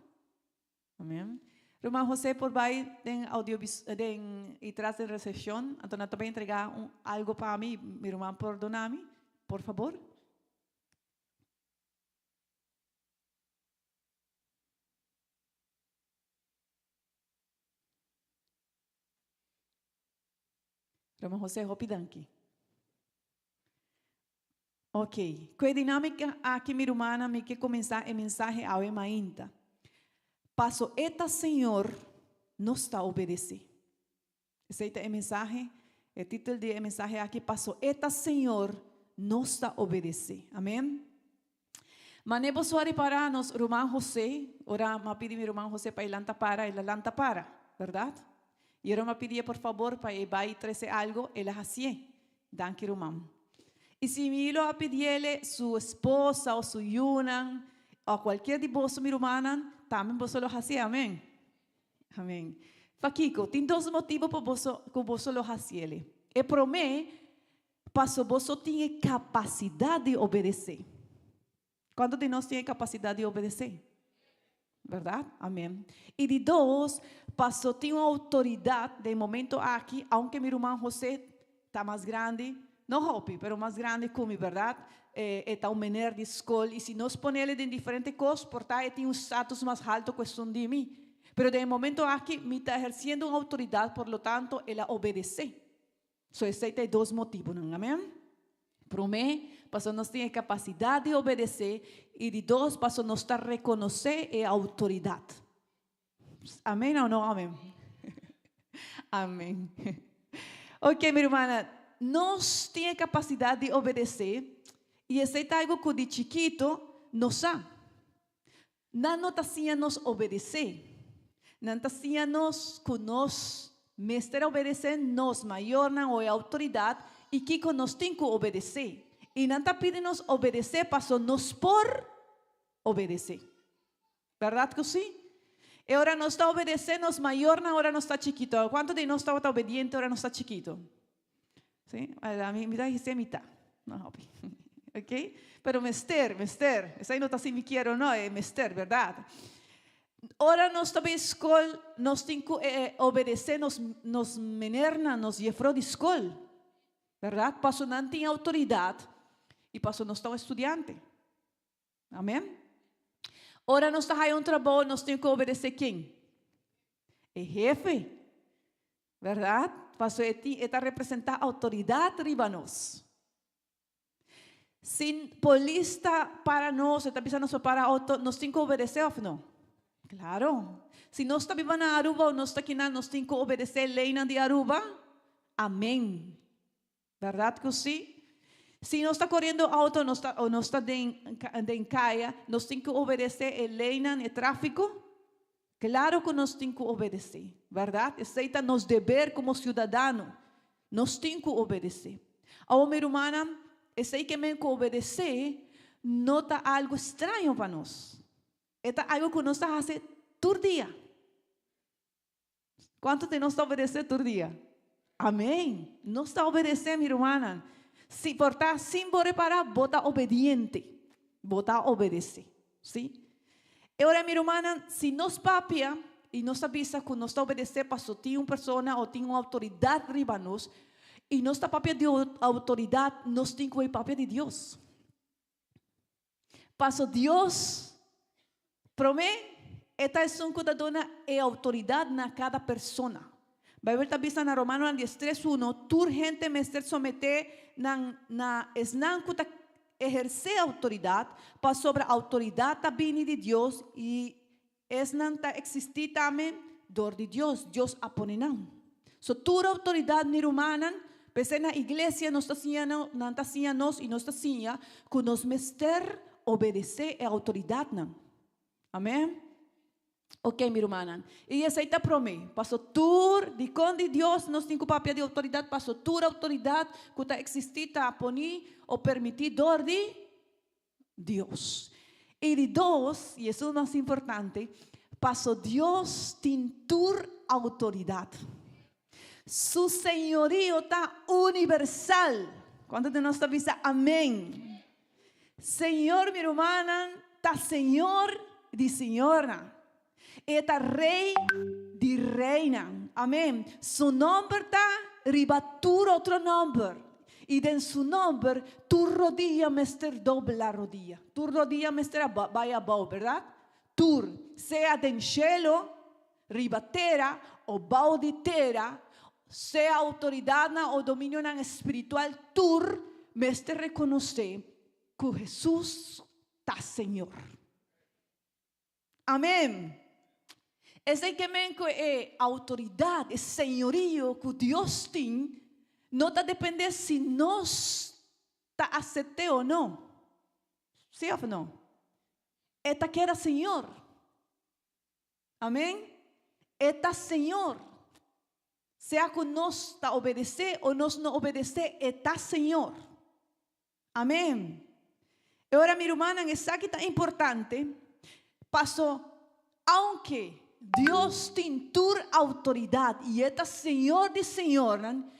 Amén. Ruman José por bai den audiovis den i tras den recepcion, anto nan ta bai entregá un algo pa mi, mi ruman por duna mi, por fabor. Ruman José, hopi danki. Ok, ku e dinámika aki mi rumannan mi ke kuminsá e mensahe awe mainta. Paso e ta Señor, nos ta obedesé. Esei ta e mensahe, e título di e mensahe aki, Paso e ta Señor, nos ta obedesé. Amén. Mane boso a ripará nos ruman José, ora mi a pidi mi ruman José pa e lanta para, el a lanta para, bèrdat? I ora mi a pidié por fabor pa e bai trese algo, el a hasié. Danki ruman. I si mi lo a pidiele su esposa o su yunan o cualkier di boso mi rumannan, tambe boso lo hasié. Amen. Amen. Pakiko? Tin dos motibo pa boso ku boso lo hasiele. E promé, paso boso tin e kapasidat di obedesé. Kuantu di nos tin e kapasidat di obedesé? Bèrdat? Amèn. I di dos, paso tin un outoridat den e momento aki, aunke mi ruman José ta mas grandi, no hopi, pero mas grandi ku mi, bèrdat? E ta un mener di skol i si nos ponele den diferente kos, por ta e tin un status mas haltu ku esun di mi. Pero den e momento aki mi ta ehersiendo un outoridat, por lo tanto el a obedesé. So esei ta e dos motibunan. Amen. Promé, pasobra nos tin e kapasidat di obedesé, i di dos, pasobra nos ta rekonosé e outoridat. Amen o no amen? Amen. Ok, mi rumannan, nos tin e kapasidat di obedesé, i esei ta algu ku di chikito nos sa. Nan no ta siña nos obedesé. Nan ta siña nos ku nos. mester obedesé nos mayornan o e outoridat i kiko nos tin ku obedesé. I nan ta pidi nos obedesé paso nos por obedesé. Bèrdat ku sí? E ora nos ta obedesé nos mayornan ora nos ta chikito. Kuantu di nos tabata obediente ora nos ta chikito? Sí? Ami mi ta hise mitá. No hopi. Ok? Pero mester, mester. Esei no ta si mi kier o no, e mester, bèrdat? Ora nos ta bai skol, nos tin ku obedesé nos nos menernan, nos jefrou di skol. Bèrdat? Paso nan tin outoridat i paso nos ta un estudiante. Amén. Ora nos ta haya un trabou, nos tin ku obedesé ken? E hefe. Bèrdat? Paso e tin, e ta representá outoridat riba nos. Si polis ta para nos, e ta bisa nos pa para outo, nos tin ku obedesé òf no? Klaro. Si nos ta biba na Aruba o nos ta kinan, nos tin ku obedesé leinan di Aruba? Amén. Bèrdat ku sí? Si nos ta koriendo outo nos ta o nos ta den den kaya, nos tin ku obedesé e leinan e tráfiko? Klaro ku nos tin ku obedesé, bèrdat? Esei ta nos deber komo siudadano. Nos tin ku obedesé. Awor mi rumannan, esei ke men ku obedesé no ta algu straño pa nos. E ta algu ku nos ta hasi tur dia. Kuantu di nos ta obedesé tur dia? Amén! Nos ta obedesé, mi rumannan. Si por ta sin bo repará, bo ta obediente. Bo ta obedesé. Sí? E ora, mi rumannan, si nos papia i nos ta bisa ku nos ta obedesé paso tin un persona o tin un outoridat riba nos, i nos ta papia di outoridat, nos tin ku e papia di Dios. Paso Dios promé e ta esun ku ta duna e outoridat na kada persona. Beibel ta bisa na Romanonan diestres uno, Tur hende mester someté nan na esnan ku ta ehersé outoridat, pasobra outoridat ta bini di Dios i esnan ta eksistí tambe dor di Dios. Dios a pone nan. So tur outoridat, mi rumannan, p'esei na iglesia nos ta siña nan ta siña nos i nos ta siña ku nos mester obedesé e outoridatnan. Amèn? Oke, mi rumannan. I esei ta promé. Paso tur, dikon di Dios nos tin ku papia di outoridat? Paso tur outoridat ku ta eksistí ta poní o permití dor di Dios. I di dos, i esun mas importante, paso Dios tin tur outoridat. Su señorio ta universal. Kuantu di nos ta bisa amen? Señor, mi rumannan, ta Señor di señornan. E ta Rey di reynan. Amen. Su nomber ta riba tur otro nomber. I den su nomber tur rodia mester dobla rodia. Tur rodia mester a bai abou, berdad? Tur, sea den shelo, riba tera o bou di tera, sea autoridadnan o dominionan espiritual, tur mester reconoce cu Jesus ta Señor. Amén. Esei ke men ku e outoridat, e señorio ku Dios tin, no ta dependé si nos ta asept'é o no. Sí òf no? E ta keda Señor. Amén. E ta Señor. Sea ku nos ta obedesé o nos no obedesé, e ta Señor. Amén. E ora mi rumannan esaki ta importante paso aunke Dios tin tur autoridad y e ta Señor di señornan,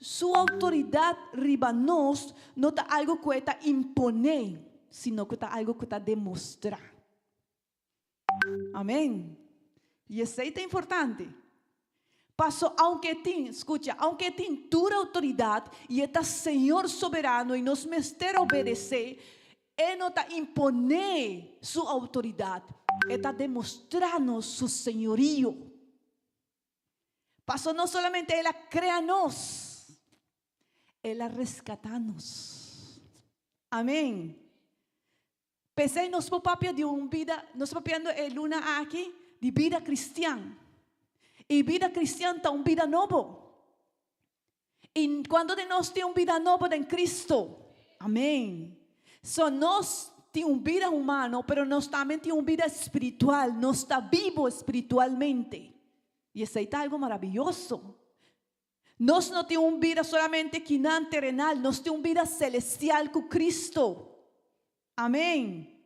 su autoridad riba nos no ta algo cu e ta impone, sino cu ta algo cu ta demostra. Amén. Y esey ta importante. Paso aunke e tin, scucha, aunke e tin tur autoridad y e ta Señor soberano y nos mester obedece, e no ta impone su autoridad, e ta demostra nos su señorío. Paso no solamente el a crea nos, el a rescata nos. Amén. P'esei nos por papia di un bida, nos ta papiando e luna aki di bida cristian. Y bida cristian ta un bida nobo. Y cuando di nos tin un bida nobo den Cristo, amen. So nos tin un bida humano, pero nos tambe tin un bida espiritual, nos ta bibo espiritualmente. Y esei ta algo maravilloso. Nos no tin un bida solamente kinan terenal, nos tin un bida celestial cu Cristo. Amen.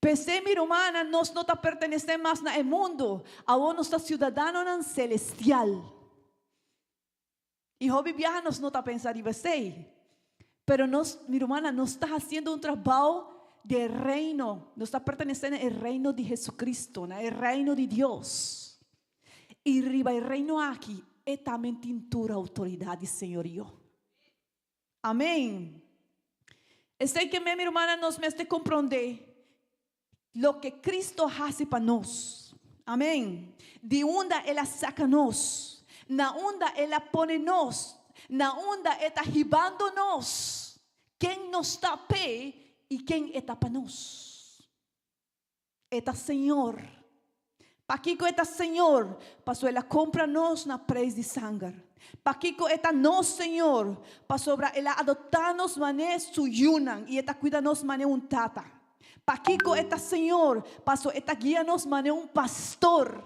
P'esei, mi rumannan, nos no ta pertenesé mas na e mundu, awor nos ta siudadanonan selestial. I hopi biaha nos no ta pensa riba esei. Pero nos, mi rumannan, nos ta hasiendo un trabou di e Reino. Nos ta pertenesé na e Reino di Jesucristo, na e Reino di Dios. I riba e Reino aki, e tambe tin tur outoridat di señorio. Amén. Esei ke mi rumannan nos mester komprondé loke Cristo hasi pa nos. Amén. Di unda el a saka nos, na unda el a pone nos, na unda e ta hibando nos, ken nos ta p'e i ken e ta pa nos. E ta Señor. Pakiko e ta Señor? Pasobra el a compra nos na prijs di sanger. Pakiko e ta nos Señor? Pasobra el a adopta nos manera su yunan i e ta cuida nos manera un tata. Pakiko e ta Señor? Pasobra e ta guia nos manera un pastor,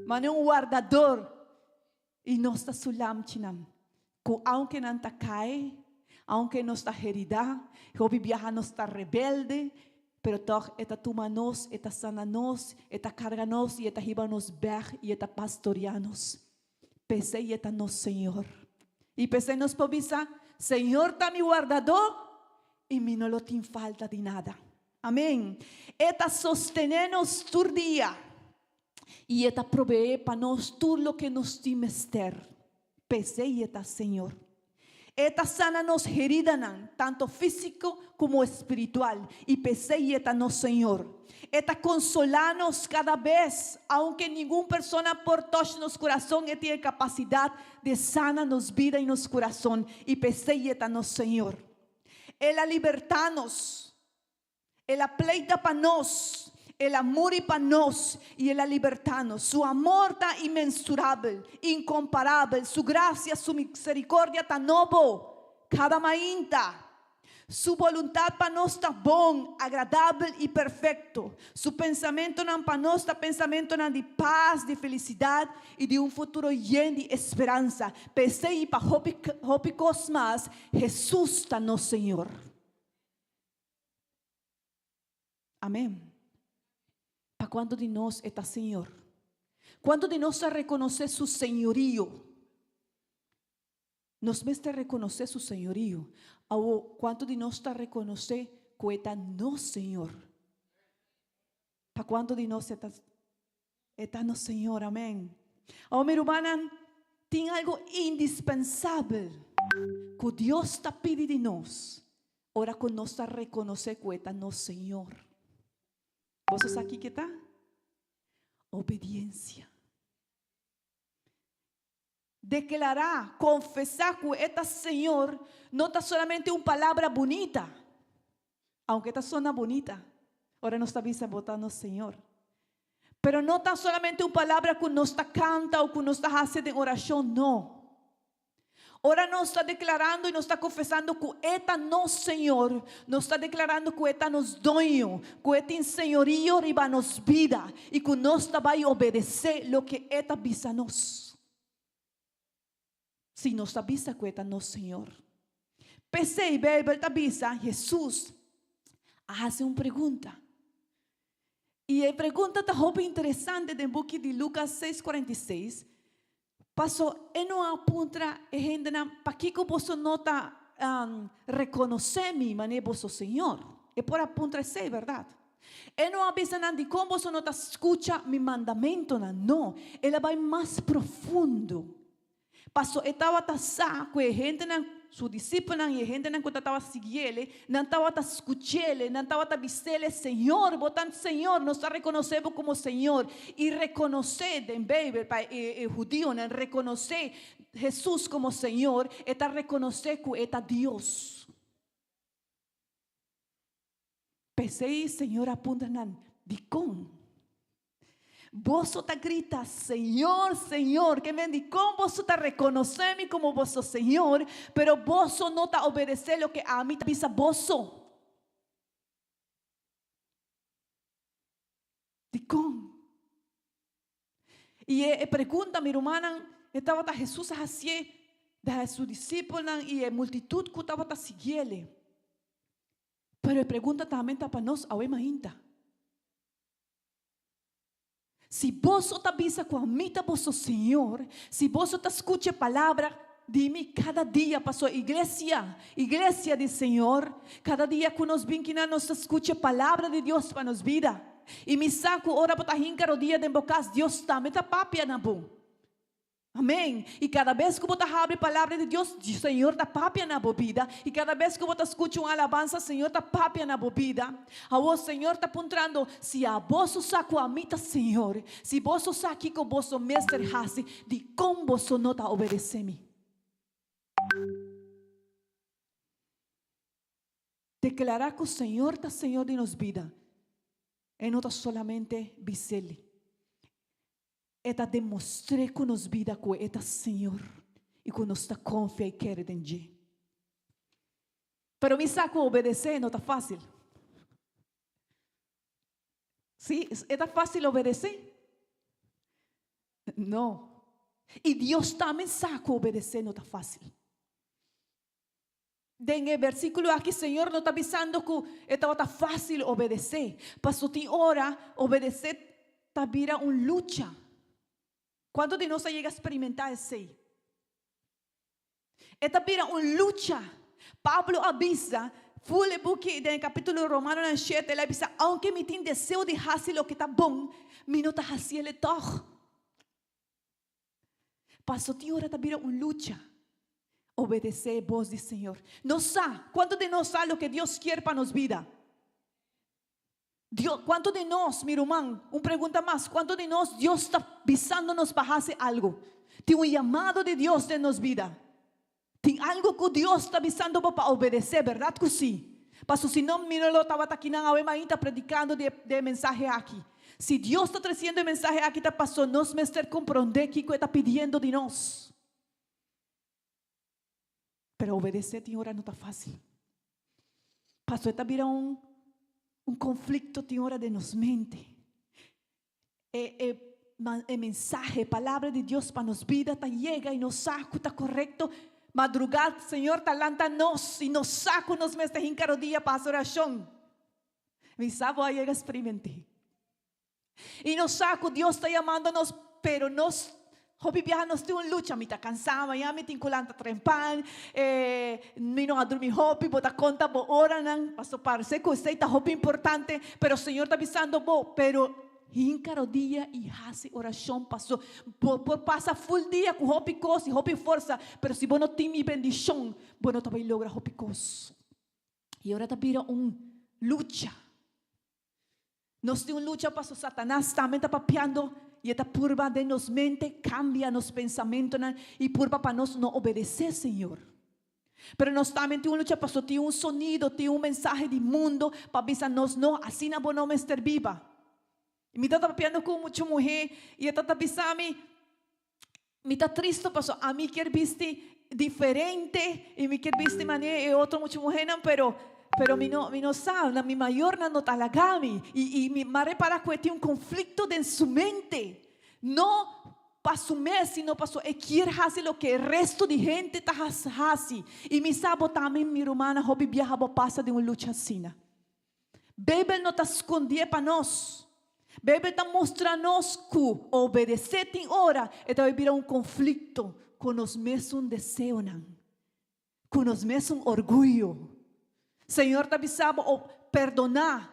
manera un wardador. I nos ta su lamchinan, ku aunke nan ta kai, aunke nos ta heridá, hopi biaha nos ta rebelde, pero tòg e ta tuma nos, e ta sana nos, e ta karga nos i e ta hiba nos bèg i e ta pastoriá nos. P'esei e ta nos Señor. I p'esei nos por bisa, Señor ta mi wardadó i mi no lo tin falta di nada. Amén. E ta sostené nos tur dia. I e ta proveé pa nos tur loke nos tin mester. P'esei e ta Señor. E ta sana nos heridanan, tanto físiko komo espiritual, i p'esei e ta nos Señor. E ta konsolá nos kada bes, aunke ningun persona por tòch nos kurason, e tin e kapasidat di sana nos bida i nos kurason, i p'esei e ta nos Señor. El a libertá nos. El a pleita pa nos, El a muri pa nos i El a libertá nos. Su amor ta inmensurabel, inkomparabel, Su grasia, Su miserikordia ta nobo kada mainta. Su boluntat pa nos ta bon, agradabel i perfekto. Su pensamentonan pa nos ta pensamentonan di pas, di felisidat i di un futuro yen di esperansa. P'esei i pa hopi, hopi kos mas, Hesus ta nos Señor. Amén. Pa cuanto di nos e ta Señor? Cuanto di nos ta reconoce su señorío? Nos mester reconoce su señorío. Awo, cuanto di nos ta reconoce cu e ta nos Señor? Pa cuanto di nos e ta, e ta nos Señor? Amén. Awo, mi rumannan, tin algo indispensabel cu Dios ta pidi di nos ora cu nos ta reconoce cu e ta nos Señor. Boso sa kico ta? Obediencia. Declara, confesa cu e ta Señor no ta solamente un palabra bunita, aunke ta sona bunita ora nos ta bisa bo ta nos Señor. Pero no ta solamente un palabra cu nos ta canta o cu nos ta haci den oracion, no. Ora nos ta declarando y nos ta confesando cu E ta nos Señor, nos ta declarando cu E ta nos Doño, cu E tin señorío riba nos bida y cu nos ta bay obedece loke E ta bisa nos. Si nos ta bisa cu E ta nos Señor. P'esey Bijbel ta bisa, Jesus a haci un pregunta. Y e pregunta ta hopi interesante den buki di Lucas seis cuarenta y seis. Paso e no a puntra e hendenan, Pakiko boso no ta rekonosé mi manera boso Señor? E por a puntra esei, bèrdat? E no a bisa nan, Dikon boso no ta skucha mi mandamentunan? No, el a bai mas profundo. Paso e tabata sa ku e hendenan, su disipelnan i e hendenan ku tabata sigui el, nan tabata skuch'el, nan tabata bis'el, Señor, bo ta Señor, nos ta rekonosé bo komo Señor. I rekonosé den Beibel pa e hudionan, rekonosé Hesus komo Señor, e ta rekonosé ku e ta Dios. P'esei Señor a puntra nan, Dikon boso ta grita, Señor, Señor? Ke men, dikon boso ta rekonosé mi komo boso Señor, pero boso no ta obedesé loke ami ta bisa boso? Dikon? I e pregunta, mi rumannan, E tabata Hesus a hasié da su disipelnan i e multitut ku tabata siguiele. Pero e pregunta tambe ta pa nos awe mainta. Si boso ta bisa ku ami ta boso Señor, si boso ta skucha e palabra di mi kada dia, pasobra iglesia, iglesia di Señor, kada dia ku nos bin kinan nos ta skucha e palabra di Dios pa nos bida. I mi sa ku ora bo ta hinka rodia den bo kas, Dios tambe ta papia na bo. Amén. I kada bes ku bo ta habri Palabra di Dios, Señor ta papia na bo bida. I kada bes ku bo ta skucha un alabansa, Señor ta papia na bo bida. Awor Señor ta puntrando, Si aboso sa ku ami ta Señor, si boso sa kiko boso mester hasi, dikon boso no ta obedesé mi? Deklará ku Señor ta Señor di nos bida, e no ta solamente bis'El. E ta demostr'é ku nos bida ku e ta Señor i ku nos ta konfia i kere den dje. Pero mi sa ku obedesé no ta fásil. Sí, e ta fásil obedesé? No. I Dios tambe sa ku obedesé no ta fásil. Den e versíkulo aki Señor no ta bisando ku e tabata fásil obedesé, paso tin ora obedesé ta bira un lucha. Kuantu di nos a yega sperimentá esei? E ta bira un lucha. Pablo a bisa, ful e buki den e kapítulo Romanonan shete, el a bisa, Ounke mi tin deseo di hasi loke ta bon, mi no ta hasiel e tòg. Paso tin ora ta bira un lucha obedece e bos di Señor. Nos sa, cuanto di nos sa loke Dios kier pa nos bida? Dios, cuanto di nos, mi ruman, un pregunta mas, cuanto di nos Dios ta bisando nos pa haci algo? Tin un yamado di Dios den nos bida. Tin algo cu Dios ta bisando bo pa obedece, berdad cu si? Paso si no, mi no lo tabata akinan awe mainta predicando di e mensahe aki. Si Dios ta treciendo e mensahe aki ta paso nos mester comprende kico e ta pidiendo di nos. Pero obedece tin ora no ta facil. Paso e ta bira un un conflicto tin ora den nos mente. E e e mensahe, e palabra di Dios pa nos bida ta yega i nos sa ku ta korekto. Madrugá Señor ta lanta nos i nos sa ku nos mester hinka rodia pa hasi orashon. Mi sa bo a yega speriment'é. I nos sa ku Dios ta yamando nos, pero nos hopi biaha nos tin un lucha. Mi ta kansá, mañana mi tin ku lanta trempan, mi no a drumi hopi, bo ta konta bo oranan. Pasobra parse ku esei ta hopi importante, pero Señor ta bisando bo, pero hinka rodia i hasi orashon paso bo por pasa ful dia ku hopi kos i hopi forsa, pero si bo no tin mi bendishon, bo no ta bai logra hopi kos. I ora ta bira un lucha. Nos tin un lucha paso Satanas tambe ta papiando i e ta purba den nos mente cambia nos pensamentonan i purba pa nos no obedece Señor. Pero nos tambe tin un lucha paso tin un sonido, tin un mensahe di mundo pa bisa nos no, asina bo no mester biba. I mi ta papiando cu un mucha muhe i e ta ta bisa mi, Mi ta tristo paso ami kier bisti diferente y mi kier bisti manera e otro mucha muhernan pero pero mi no mi no sa na mi mayornan no ta laga mi y y mi a repara cu e tin un conflicto den su mente no pa su mes sino paso e kier haci loke e resto di hende ta haci y mi sa bo tambe mi rumannan hopi biaha bo pasa den un lucha asina. Beibel no ta skondié pa nos. Beibel ta mustra nos ku obedesé tin ora e ta bai bira un konflikto ku nos mesun deseonan, ku nos mesun orguyo. Señor ta bisa bo o perdoná,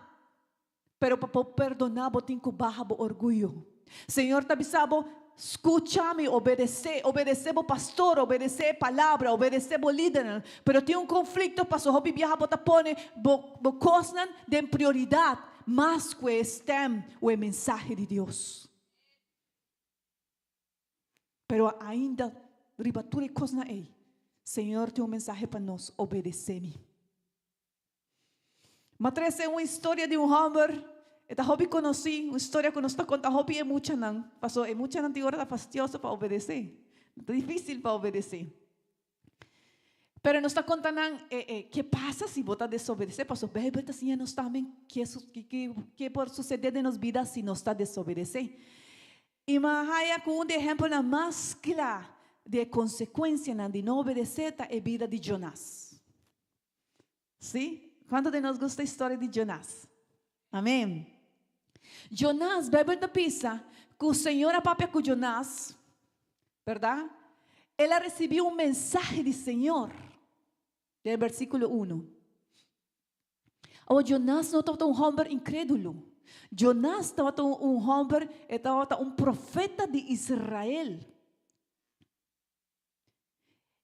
pero pa por perdoná bo tin ku baha bo orguyo. Señor ta bisa bo, Skucha mi, obedesé, obedesé bo pastor, obedesé e palabra, obedesé bo lidernan. Pero tin un konflikto pasobra hopi biaha bo ta pone bo bo kosnan den prioridat mas ku e stèm o e mensahe di Dios. Pero ainda riba tur e kosnan ei, Señor tin un mensahe pa nos, obedesé mi. M'a trese un historia di un hòmber, e ta hopi konosí, un historia ku nos ta konta hopi e muchanan, pasobra e muchanan tin ora ta fastioso pa obedesé, ta difísil pa obedesé. Pero nos ta konta nan e e ke pasa si bo ta desobedesé, pasobra Beibel ta siña nos tambe ke ke por susedé den nos bida si nos ta desobedesé. I mi a haya ku un di e ehèmpelnan mas kla di e konsekuensianan di no obedesé ta e bida di Jonas. Sí? Kuantu di nos gusta e storia di Jonas? Amén. Jonas, Beibel ta bisa ku Señor a papia ku Jonas, bèrdat? El a risibí un mensahe di Señor, den e bersíkulo uno. Awor Jonas no tabata un hòmber inkrédulo. Jonas tabata un hòmber, e tabata un profeta di Israel.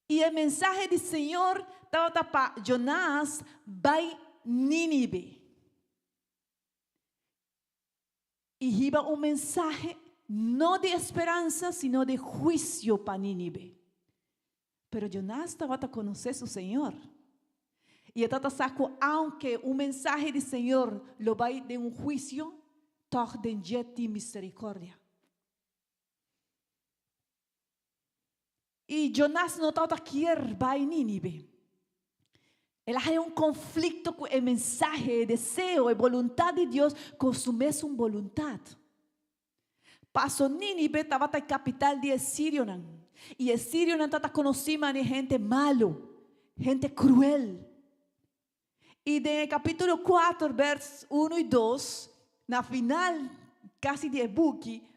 I e mensahe di Señor tabata pa Jonas bai Nínive i hiba un mensahe no di esperansa sino di huisio pa Nínive. Pero Jonas tabata konosé su Señor. I e tabata sa ku aunke un mensahe di Señor lo bai den un huisio, tòg den dje tin miserikòrdia. I Jonas no tabata kier bai Nínive. El a haña un konflikto ku e mensahe, e deseo, e boluntat di Dios ku su mesun boluntat. Paso Nínive tabata e kapital di e sirionan, i e sirionan tabata konosí manera hende malu, hende kruel. I den e kapítulo kuater bèrs unu i dos, na final kasi di e buki,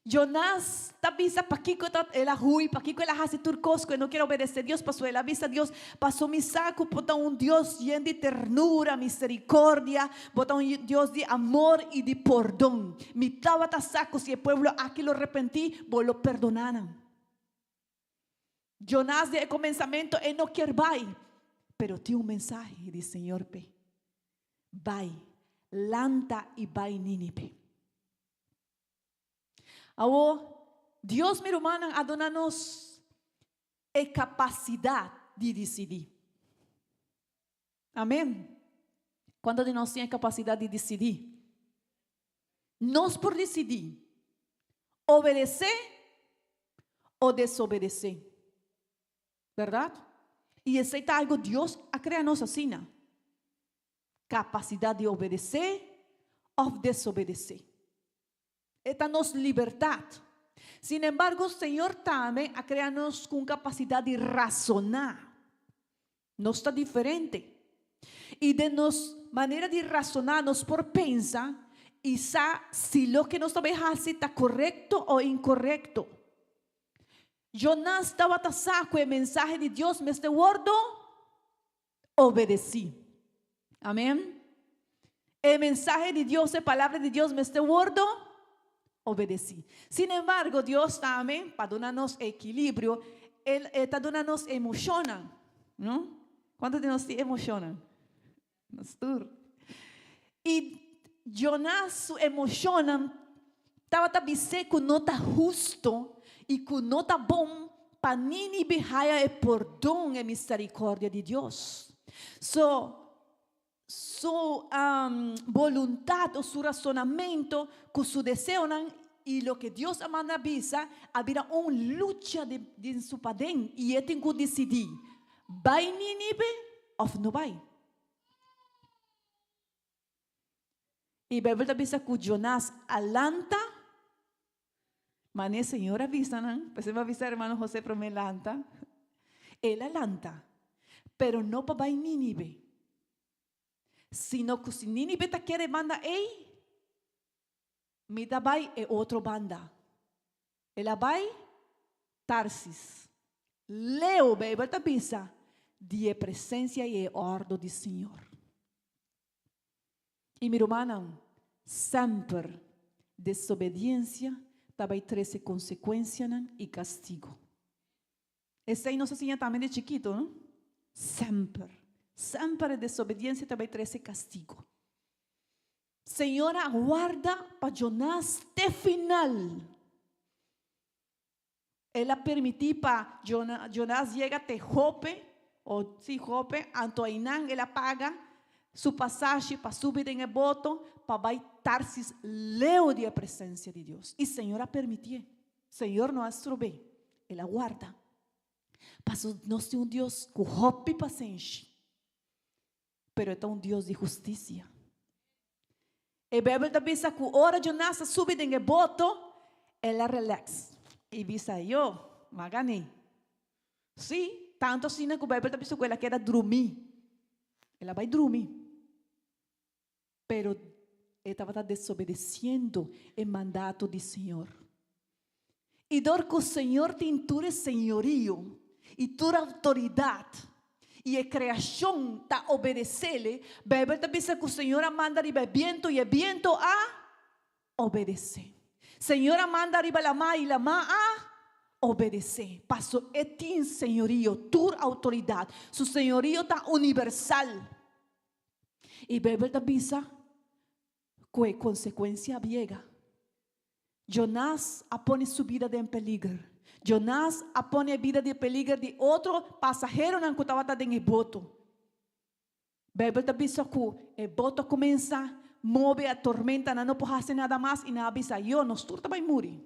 Jonas ta bisa pakiko ta el a hui, pakiko el a hasi tur kos ku e no kier obedesé Dios, pasobra el a bisa Dios, Paso mi sa ku bo ta un Dios yen di ternura, miserikordia, bo ta un Dios di amor i di pordon. Mi tabata sa ku si e pueblo aki lo repentí, bo lo perdoná nan. Jonas den e komensamentu e no kier bai, pero tin un mensahe di Señor p'e, Bai, lanta i bai Nínive. Awor, Dios mi rumannan a duna nos e kapasidat di disidí. Amen. Kuantu di nos tin e kapasidat di disidí? Nos por disidí obedesé o desobedesé. Bèrdat? I esei ta algu Dios a krea nos asina. Kapasidat di obedesé òf desobedesé. E ta nos libertat. Sin embargo, Señor tambe a krea nos ku un kapasidat di rasoná. Nos ta diferente. I den nos manera di rasoná nos por pensa i sa si loke nos ta bai hasi ta korekto o inkorekto. Jonas tabata sa ku e mensahe di Dios mester wòrdu obedesí. Amén. E mensahe di Dios, e palabra di Dios mester wordo obedesí. Sin embargo, Dios tambe, pa duna nos ekilibrio, El, e ta duna nos emoshonnan, no? Kuantu di nos tin emoshonnan? Nos tur. I Jonas su emoshonnan tabata bis'é ku no ta husto i ku no ta bon pa Nínive haya e pordon, e misericordia di Dios. So, su boluntad o su rasonamento cu su deseonan y loke Dios a manda bisa a bira un lucha den su paden y e tin cu dicidi, bay Nínive of no bay. Y Bijbel ta bisa cu Jonas a lanta, mane Señor a bisa nan, pues a bisa hermano José prome lanta, el a lanta, pero no pa bay Nínive, sino cu si Nínive ta kere banda ey, mi ta bay e otro banda. El a bai Tarsis. Leu, Beibel ta bisa, di e presensia i e òrdu di Señor. I mi rumannan, semper desobediensia ta bai trese konsekuensianan i kastigu. Esei nos a siña tambe di chikitu, no? Semper, semper e desobediensia ta bai trese kastigu. Señor a warda pa Jonas te final. El a permití pa Jonas yega te Jope, o sí, Jope, anto einan el a paga su pasashi pa subi den e boto pa bai Tarsis leu di e presencia di Dios. I Señor a permitié. Señor no a strob'é. El a warda. Paso nos tin un Dios ku hopi pasenshi. Pero e ta un Dios di hustisia. E Bijbel ta bisa ku ora Jonas a subi den e boto, El a relax i bisa, Yo, m'a gan'é. Sí, tantu asina ku Beibel ta bisa ku el a keda drumí. El a bai drumi. Pero e tabata desobedesiendo e mandato di Señor. I dor ku Señor tin tur e señorio i tur outoridat i e kreashon ta obedes'El, Beibel ta bisa ku Señor a manda riba e bientu i e bientu a obedesé. Señor a manda riba lamá i lamá a obedesé. Paso e tin señorio, tur outoridat. Su señorio ta universal. I Beibel ta bisa ku e konsekuensia a biega. Jonás a pone su bida den peliger. Jonás a pone e bida di peliger di otro pasaheronan ku tabata den e boto. Beibel ta bisa ku e boto a kuminsá move, a tormenta, nan no por hasi nada mas i nan a bisa, Yo, nos tur ta bai muri.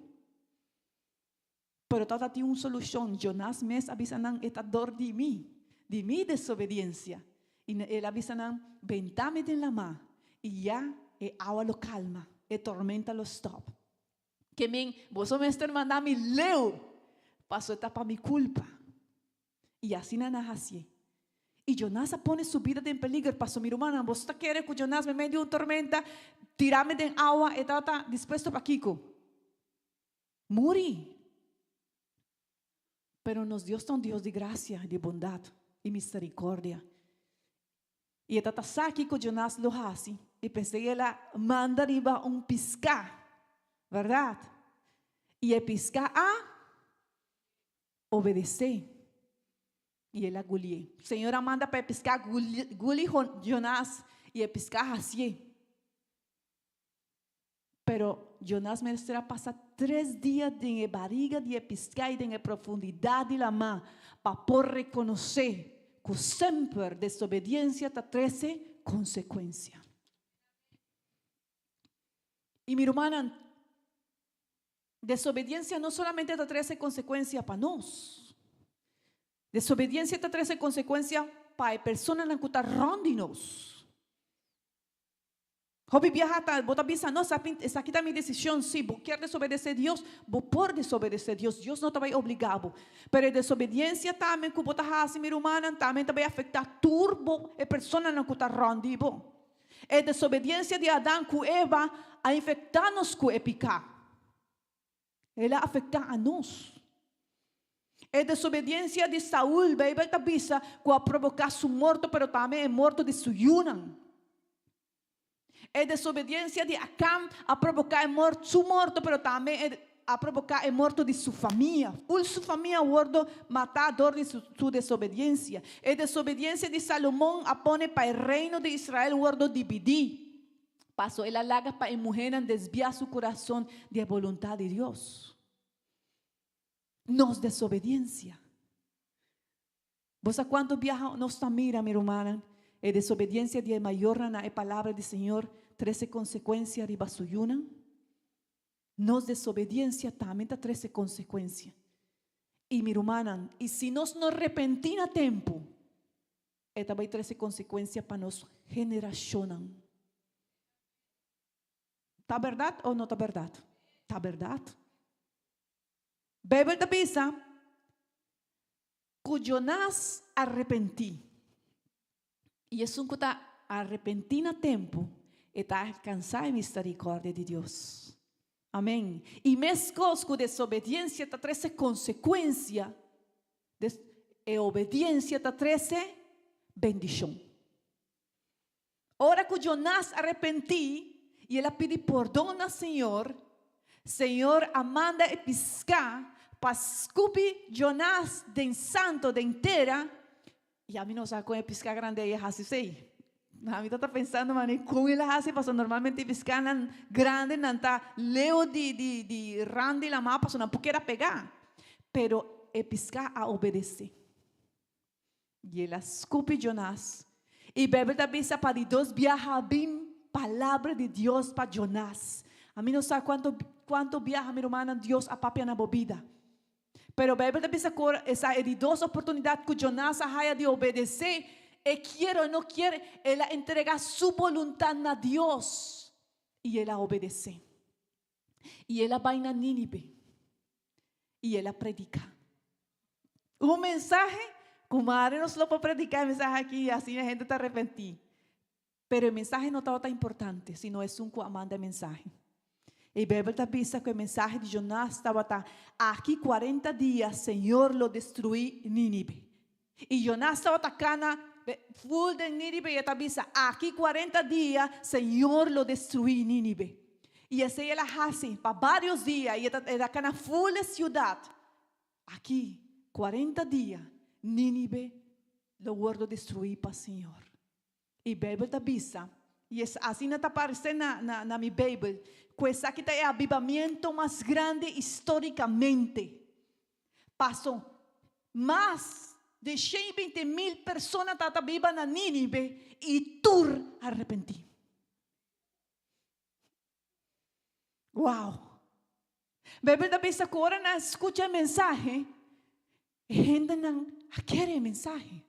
Pero tabata tin un solushon. Jonás mes a bisa nan, E ta dor di mi, di mi desobediensia. I el a bisa nan, Bentá mi den lamá, i ya e awa lo kalma, e tormenta lo stòp. Ke men, boso mester manda mi leu, pasobra ta pa mi kulpa. I asina nan a hasié. I Jonás a pone su bida den peliger, pasobra mi rumannan, boso ta kere ku Jonás meimei di un tormenta tirá mi den awa, e tabata dispuesto pa kiko? Muri. Pero nos Dios ta un Dios di gracia, di bondad i misericordia. I e tata sa kiko Jonas lo hasi, i p'esei el a manda riba un piská, bèrdat? I e piská a obedesé, i el a gulié. Señor a manda pa e piská guli Jonas, i e piská a hasié. Pero Jonas mester a pasa tres dia den e bariga di e piská i den e profundidat di lamá pa por rekonosé ku semper desobediensia ta trese konsekuensia. I mi rumannan, desobediensia no solamente ta trese konsekuensia pa nos. Desobediensia ta trese konsekuensia pa e personanan ku ta rònt di nos. Hopi biaha ta bo ta bisa, No, esaki ta mi desishon. Si bo kier desobedesé Dios, bo por desobedesé Dios. Dios no ta bai obligá bo. Pero e desobediensia tambe ku bo ta hasi, mi rumannan, tambe ta bai afektá tur bo, e personanan ku ta rònt di bo. E desobediensia di Adan ku Eva a infektá nos ku e piká. El a afektá anos. E desobediensia di Saul, Beibel ta bisa ku a proboká su morto pero tambe e morto di su yunan. E desobediensia di Akan a proboká e mort su morto pero tambe e a proboká e morto di su famia. Ful su famia a wordo matá dor di su su desobediensia. E desobediensia di Salomon a pone pa e reino di Israel wordo dibidí. Paso el a laga pa e muhénan desviá su kurason di e boluntat di Dios. Nos desobediensia. Bo sa kuantu biaha nos ta mira, mi rumannan, e desobediensia di e mayornan na e palabra di Señor trese konsekuensia riba su yunan? Nos desobediensia tambe ta trese konsekuensia. I mi rumannan, i si nos no repentí na tempu, E ta bai trese konsekuensia pa nos generashonnan. Ta bèrdat o no ta bèrdat? Ta bèrdat. Beibel ta bisa ku Jonas a repentí. I esun ku ta arepentí na tempu, e ta alkansá e miserikòrdia di Dios. Amèn. I meskos ku desobediensia ta trese konsekuensia, E obediencia ta trece bendicion. Ora cu Jonas a repenti y el a pidi pordon na Señor, Señor a manda e pisca pa scupi Jonas den santo, den tera, y ami no sa con e pisca grande ey a haci esey. Ami ta ta pensando mane con el a haci pasobra normalmente e piscanan grande nan ta leu di di di rand di lama pasobra nan por keda pega. Pero e pisca a obedece. Y el a scupi Jonas. Y Bijbel ta bisa pa di dos biaha a bin palabra di Dios pa Jonas. Ami no sa cuanto cuanto biaha mi rumannan Dios a papia na bo bida. Pero Bijbel ta bisa cu ora esa e di dos oportunidad cu Jonas a haya di obedece, e kier o no kier, el a entrega su boluntad na Dios y el a obedece. I el a bai na Nínive i el a prediká. Un mensahe ku mare nos lo por prediká e mensahe aki i asina hende ta arepentí. Pero e mensahe no tabata importante, sino esun ku a manda e mensahe. E Beibel ta bisa ku e mensahe di Jonás tabata, Aki kuarenta dia Señor lo destruí Nínive. I Jonás tabata kana ful den Nínive i e ta bisa, Aki kuarenta dia Señor lo destruí Nínive. I esei el a hasi pa vários dia i el a kana ful e siudat. Aki kuarenta dia Nínive lo wòrdu destruí pa Señor. E Beibel ta bisa, i es asina ta parse na na na mi Beibel, ku esaki ta e abibamiento mas grandi histórikamente. Paso, mas di 120.000 persona tabata biba na Nínive i tur a arepentí. Wow! Beibel ta bisa ku ora nan a skucha e mensahe, e hendenan a kere e mensahe.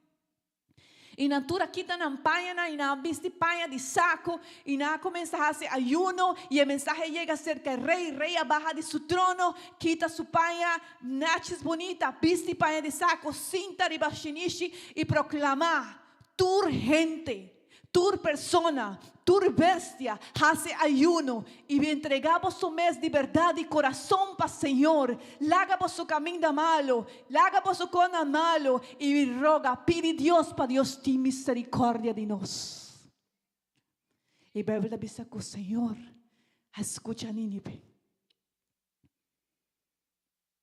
I nan tur a kita nan pañanan i nan a bisti paña di saku i nan a kuminsá hasi ayuno i e mensahe a yega serka e rei. Rei a baha di su trono, kita su paña nèchis bunita, bisti paña di saku, sinta riba shinishi i proklamá, Tur hende, Tur persona, tur bestia hasi ayuno i entregá boso mes di bèrdat di kurason pa Señor. Laga boso kaminda malu, laga boso konan malu i roga, pidi Dios pa Dios tin miserikòrdia di nos. E Beibel ta bisa ku Señor a skucha Nínive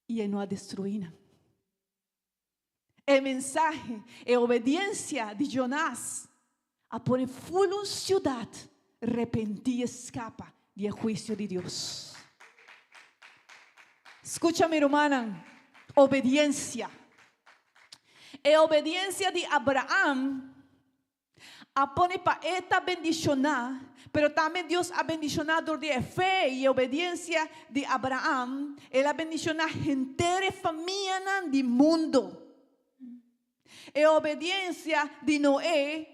i e no a destruí nan. E mensahe, e obediencia di Jonás a pone ful un ciudad repentí i escapa di e huicio di Dios. Scucha mi rumannan, obediencia. E obediencia di Abraham A pone pa e ta bendishoná, pero tambe Dios a bendishoná dor di e fe i e obediensia di Abraham, el a bendishoná henter e famianan di mundu. E obediensia di Noé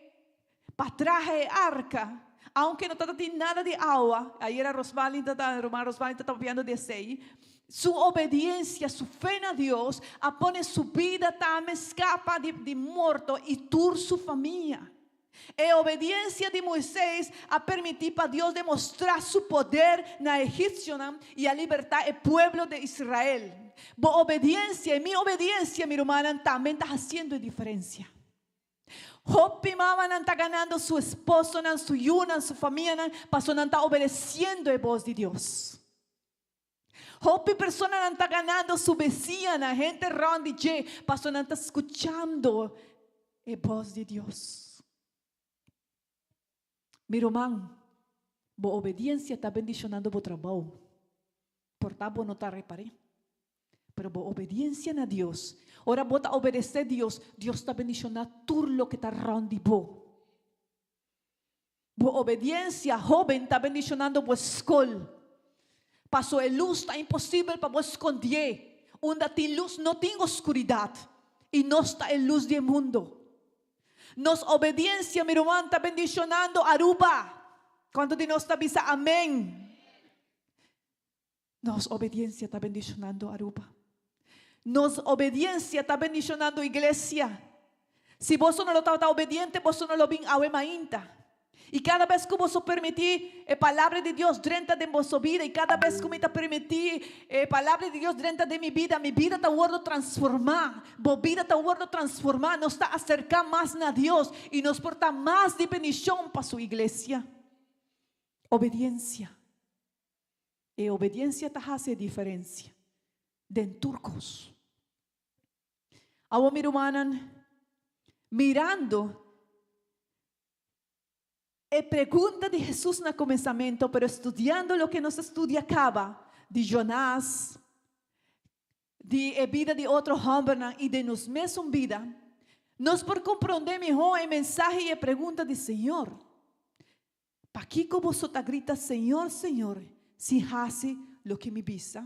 pa traha e arka, aunke no tabata tin nada di awa, ayera Rosmalin ta ruman Rosmalin ta papiando di esei, Su obediencia, su fe na Dios a pone su bida tambe scapa di morto y tur su famia. E obediencia di Moises a permiti pa Dios demostra su poder na egipcionan y a liberta e pueblo de Israel. Bo obediencia y mi obediencia, mi rumannan, tambe ta haciendo e diferencia. Hopi mamanan ta ganando su esposonan, su yunan, su famianan, paso nan ta obedeciendo e voz di Dios. Hopi personanan ta ganando su besianan, hende rond di dje, pasobra nan ta skuchando e bos di Dios. Mi ruman, bo obediensia ta bendishonando bo trabou. Por ta bo no ta repar'é. Pero bo obediensia na Dios, ora bo ta obedesé Dios, Dios ta bendishoná tur loke ta rond di bo. Bo obediencia, hoben, ta bendicionando bo scol. Paso e luz ta imposibel pa bo scondié. Unda tin luz no tin oscuridad. Y nos ta e luz di e mundo. Nos obediencia, mi ruman, ta bendicionando Aruba. Cuanto di nos ta bisa amen? Nos obediencia ta bendicionando Aruba. Nos obediencia ta bendicionando iglesia. Si boso no lo tabata obediente, boso no lo bin awe mainta. Y cada bes cu boso permiti e palabra di Dios drenta den boso bida, y cada bes cu mi ta permiti e palabra di Dios drenta den mi bida, mi bida ta wordo transforma. Bo bida ta wordo transforma. Nos ta acerca mas na Dios y nos por ta mas di bendicion pa su iglesia. Obediencia. E obediencia ta haci e diferencia den tur cos. Awor mi rumannan, mirando e pregunta di Jesus na comenzamento, pero estudiando loke nos a studia caba di Jonás, di e bida di otro hombernan y den nos mesun bida, nos por comprende miho e mensahe y e pregunta di Señor. Pakiko boso ta grita, Señor, Señor, sin hasi loke mi bisa?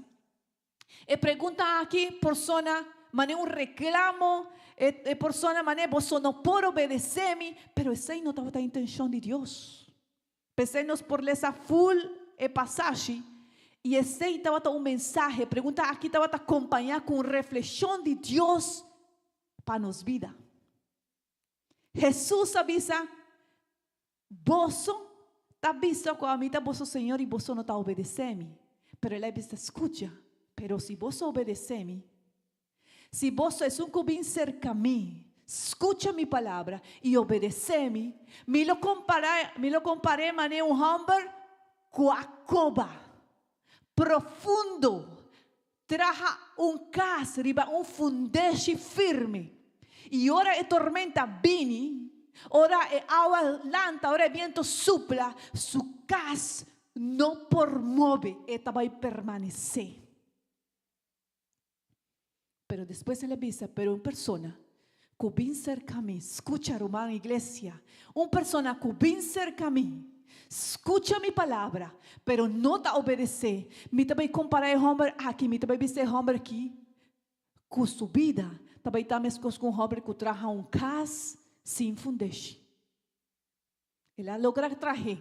E pregunta aki por sona manera un reklamo, e por sona manera boso no por obedesé mi, pero esei no tabata intenshon di Dios. P'esei nos por lesa ful e pasashi. I esei tabata un mensahe, pregunta aki tabata kompañá ku un reflekshon di Dios pa nos bida. Hesus a bisa, Boso ta bisa ku ami ta boso Señor i boso no ta obedesé mi. Pero el a bisa, Skucha, pero si boso obedesé mi, si boso esun ku bin serka mi, skucha mi palabra i obedesé mi, mi lo kompará, mi lo kompar'é manera un hòmber ku a koba profundo, traha un kas riba un fundeshi firme. I ora e tormenta bini, ora e awa lanta, ora e biento supla, su kas no por move, e ta bai permanesé. Pero despues el a bisa, Pero un persona ku bin serka mi, skucha ruman iglesia, un persona ku bin serka mi, skucha mi palabra, pero no ta obedesé, mi ta bai kompará e hòmber aki, mi ta bai bisa e hòmber aki ku su bida ta bai ta meskos ku un hòmber ku traha un kas sin fundeshi. El a logra trahe,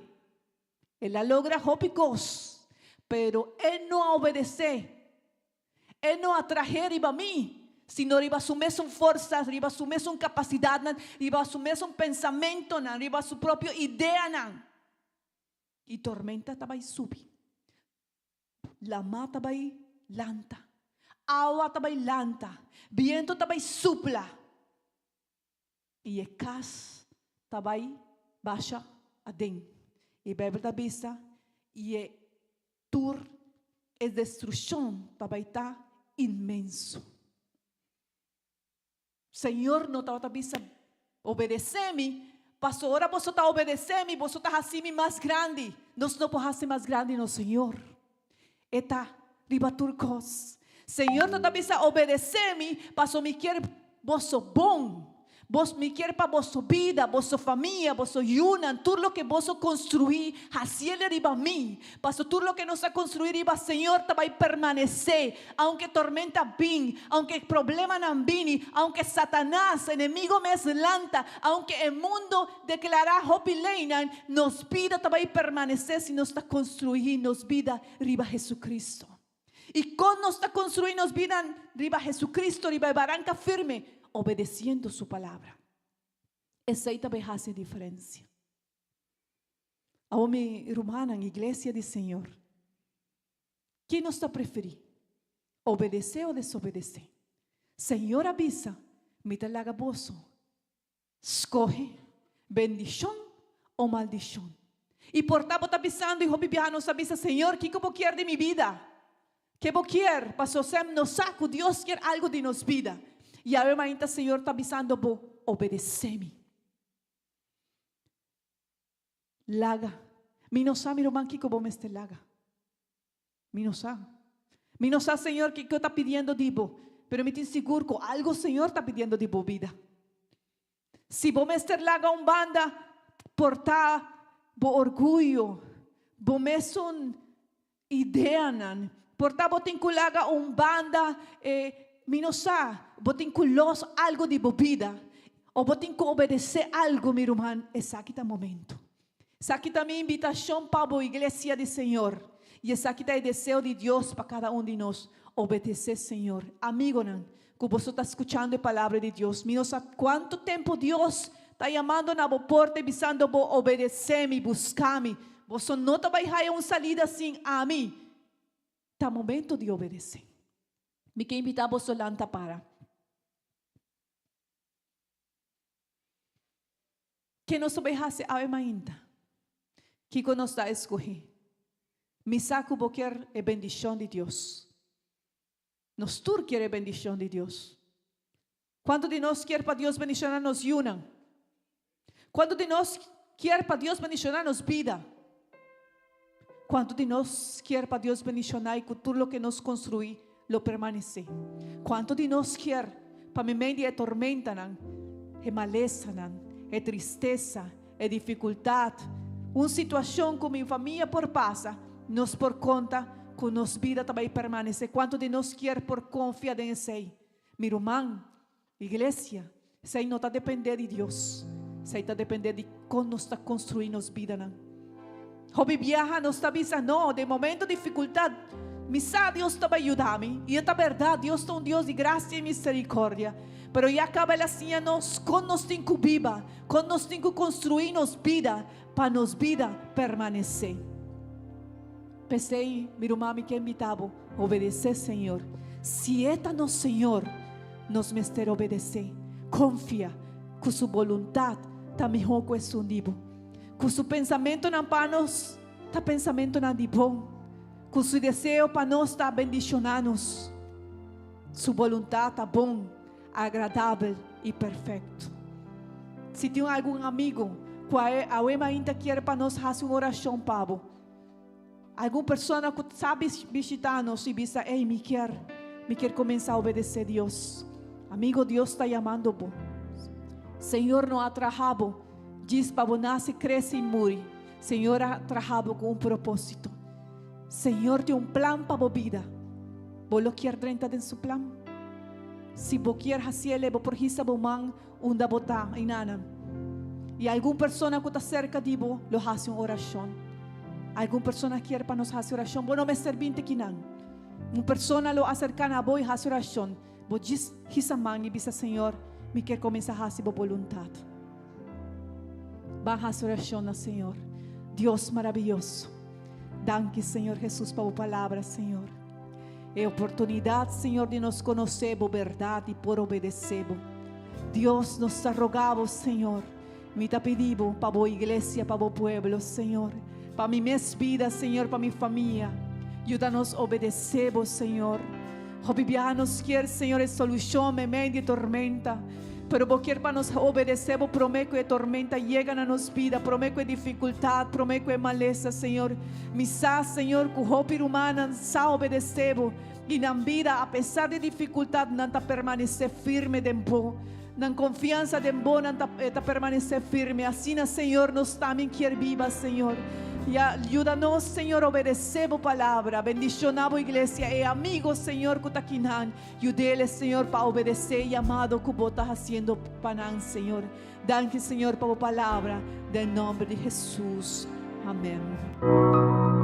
el a logra hopi kos, pero e no a obedesé. E no a trahe riba mi, sino riba su mesun forsa, riba su mesun kapasidatnan, riba su mesun pensamentonan, riba su propio ideanan. I tormenta ta bai subi, lama ta bai lanta, awa ta bai lanta, biento ta bai supla. I e kas ta bai basha aden. E Bijbel ta bisa, I e tur e destrukshon ta bai ta inmenso. Señor no tabata bisa, Obedesé mi, pasobra ora boso ta obedesé mi, boso ta hasi mi mas grandi. Nos no por hasi mas grandi nos Señor. E ta riba tur kos. Señor no ta bisa obedesé mi paso mi kier boso bon. Bos mi kier pa boso bida, boso famia, boso yunan, tur loke boso konstruí, hasiel riba mi. Paso tur loke nos a konstruí riba Señor ta bai permanesé, aunke tormenta bin, aunke problemanan bini, aunke Satanas, enemigo mes lanta, aunke e mundo Deklará hopi leinan, nos bida ta bai permanesé si nos ta konstruí nos bida riba Jesucristo. I kon nos ta konstruí nos bida riba Jesucristo, riba e baranka firme? Obedesiendo Su Palabra. Esei ta bai hasi e diferensia. Awor mi rumannan, iglesia di Señor, ki nos ta preferí? Obedesé o desobedesé? Señor a bisa, Mi ta laga boso Skohe, bendishon o maldishon. I por ta bo ta bisando i hopi biaha nos ta bisa, Señor, kiko bo kier di mi bida? Ke bo kier? Paso sem nos sa ku Dios kier algu di nos bida. I awe mainta Señor ta bisando bo, Obedesé mi. Laga. Mi no sa, mi ruman, kiko bo mester laga. Mi no sa. Mi no sa, Señor, kiko ta pidiendo di bo, pero mi tin sigur ku algo Señor ta pidiendo di bo bida. Si bo mester laga un banda, por ta bo orguyo, bo mesun ideanan, por ta bo tin ku laga un banda e, mi no sa, bo tin ku los algo di bo bida, o bo tin ku obedesé algo, mi ruman, esaki ta momento. Esaki ta mi invitashon pa bo, Iglesia di Señor, i esaki ta e deseo di Dios pa kada un di nos, obedesé Señor. Amigonan, ku boso ta skuchando e Palabra di Dios, mi no sa kuantu tempu Dios ta yamando na bo porta i bisando bo, Obedesé mi, buska mi. Boso no ta bai haya un salida sin ami. Ta momento di obedesé. Mi ke invitá boso lanta para. Ke nos ta bai hasi awe mainta? Kiko nos ta eskohé? Mi sa ku bo kier e bendishon di Dios. Nos tur kier e bendishon di Dios. Kuantu di nos kier pa Dios bendishoná nos yunan? Kuantu di nos kier pa Dios bendishoná nos bida? Kuantu di nos kier pa Dios bendishoná i ku tur loke nos konstruí lo permanesé? Kuantu di nos kier pa meimei di e tormentanan, e malesanan, e tristesa, e difikultat, un situashon ku mi famia por pasa, nos por konta ku nos bida ta bai permanesé? Kuantu di nos kier por konfia den esei? Mi ruman, iglesia, esei no ta dependé di Dios. Esei ta dependé di kon nos ta konstruí nos bidanan. Hopi biaha nos ta bisa, No, den momento difikultat, mi sa Dios ta bai yuda mi. I e ta bèrdat, Dios ta un Dios di grasia i miserikòrdia. Pero ya kaba el a siña nos kon nos tin ku biba, kon nos tin ku konstruí nos bida pa nos bida permanesé. P'esei, mi ruman, mi ke invitá bo, obedesé Señor. Si E ta nos Señor, nos mester obedesé. Konfia ku Su boluntat ta mihó ku esun di bo. Ku su pensamentonan pa nos ta pensamentonan di bon, ku su deseo pa nos ta bendishoná nos. Su boluntat ta bon, agradabel i perfekto. Si tin algun amigu ku awe mainta kier pa nos hasi un orashon pa bo, algun persona ku sa bishitá nos i bisa, Ey, mi kier, mi kier kuminsá obedesé Dios. Amigo, Dios ta yamando bo. Señor no a traha bo Djis pa bo nase, krese i muri. Señor a traha bo ku un propósito. Señor tin un plan pa bo bida. Bo lo kier drenta den su plan? Si bo kier hasiel, bo por hisa bo man unda bo ta, einanan. I algun persona ku ta serka di bo lo hasi un orashon. Algun persona kier pa nos hasi orashon? Bo no mester binti kinan. Un persona lo aserká na bo i hasi orashon. Bo djis hisa man i bisa, Señor, mi kier kuminsá hasi bo boluntat. Ban hasi orashon na Señor. Dios maraviyoso, danki Señor Jesús pa bo palabra, Señor. E oportunidat, Señor, di nos konosé bo bèrdat i por obedesé bo. Dios, nos ta roga bo, Señor. Mi ta pidi bo pa bo iglesia, pa bo pueblo, Señor. Pa mi mes bida, Señor, pa mi famia. Yuda nos obedesé bo, Señor. Hopi biaha nos kier, Señor, e solushon meimei di e tormenta. Pero bo kier pa nos obedesé bo promé ku e tormenta yega na nos bida, promé ku e difikultat, promé ku e malesa, Señor. Mi sa, Señor, ku hopi rumannan sa obedesé bo i nan bida, apesar di difikultat, nan ta permanesé firme den bo. Nan konfiansa den bo nan ta e ta permanesé firme. Asina, Señor, nos tambe kier biba, Señor. Ya, yuda nos, Señor, obedesé bo palabra. Bendishoná bo iglesia, e amigo, Señor, ku ta kinan. Yud'el, Señor, pa obedesé e yamado ku bo ta hasiendo pa nan, Señor. Danki, Señor, pa bo palabra. Den nomber di Hesus. Amén.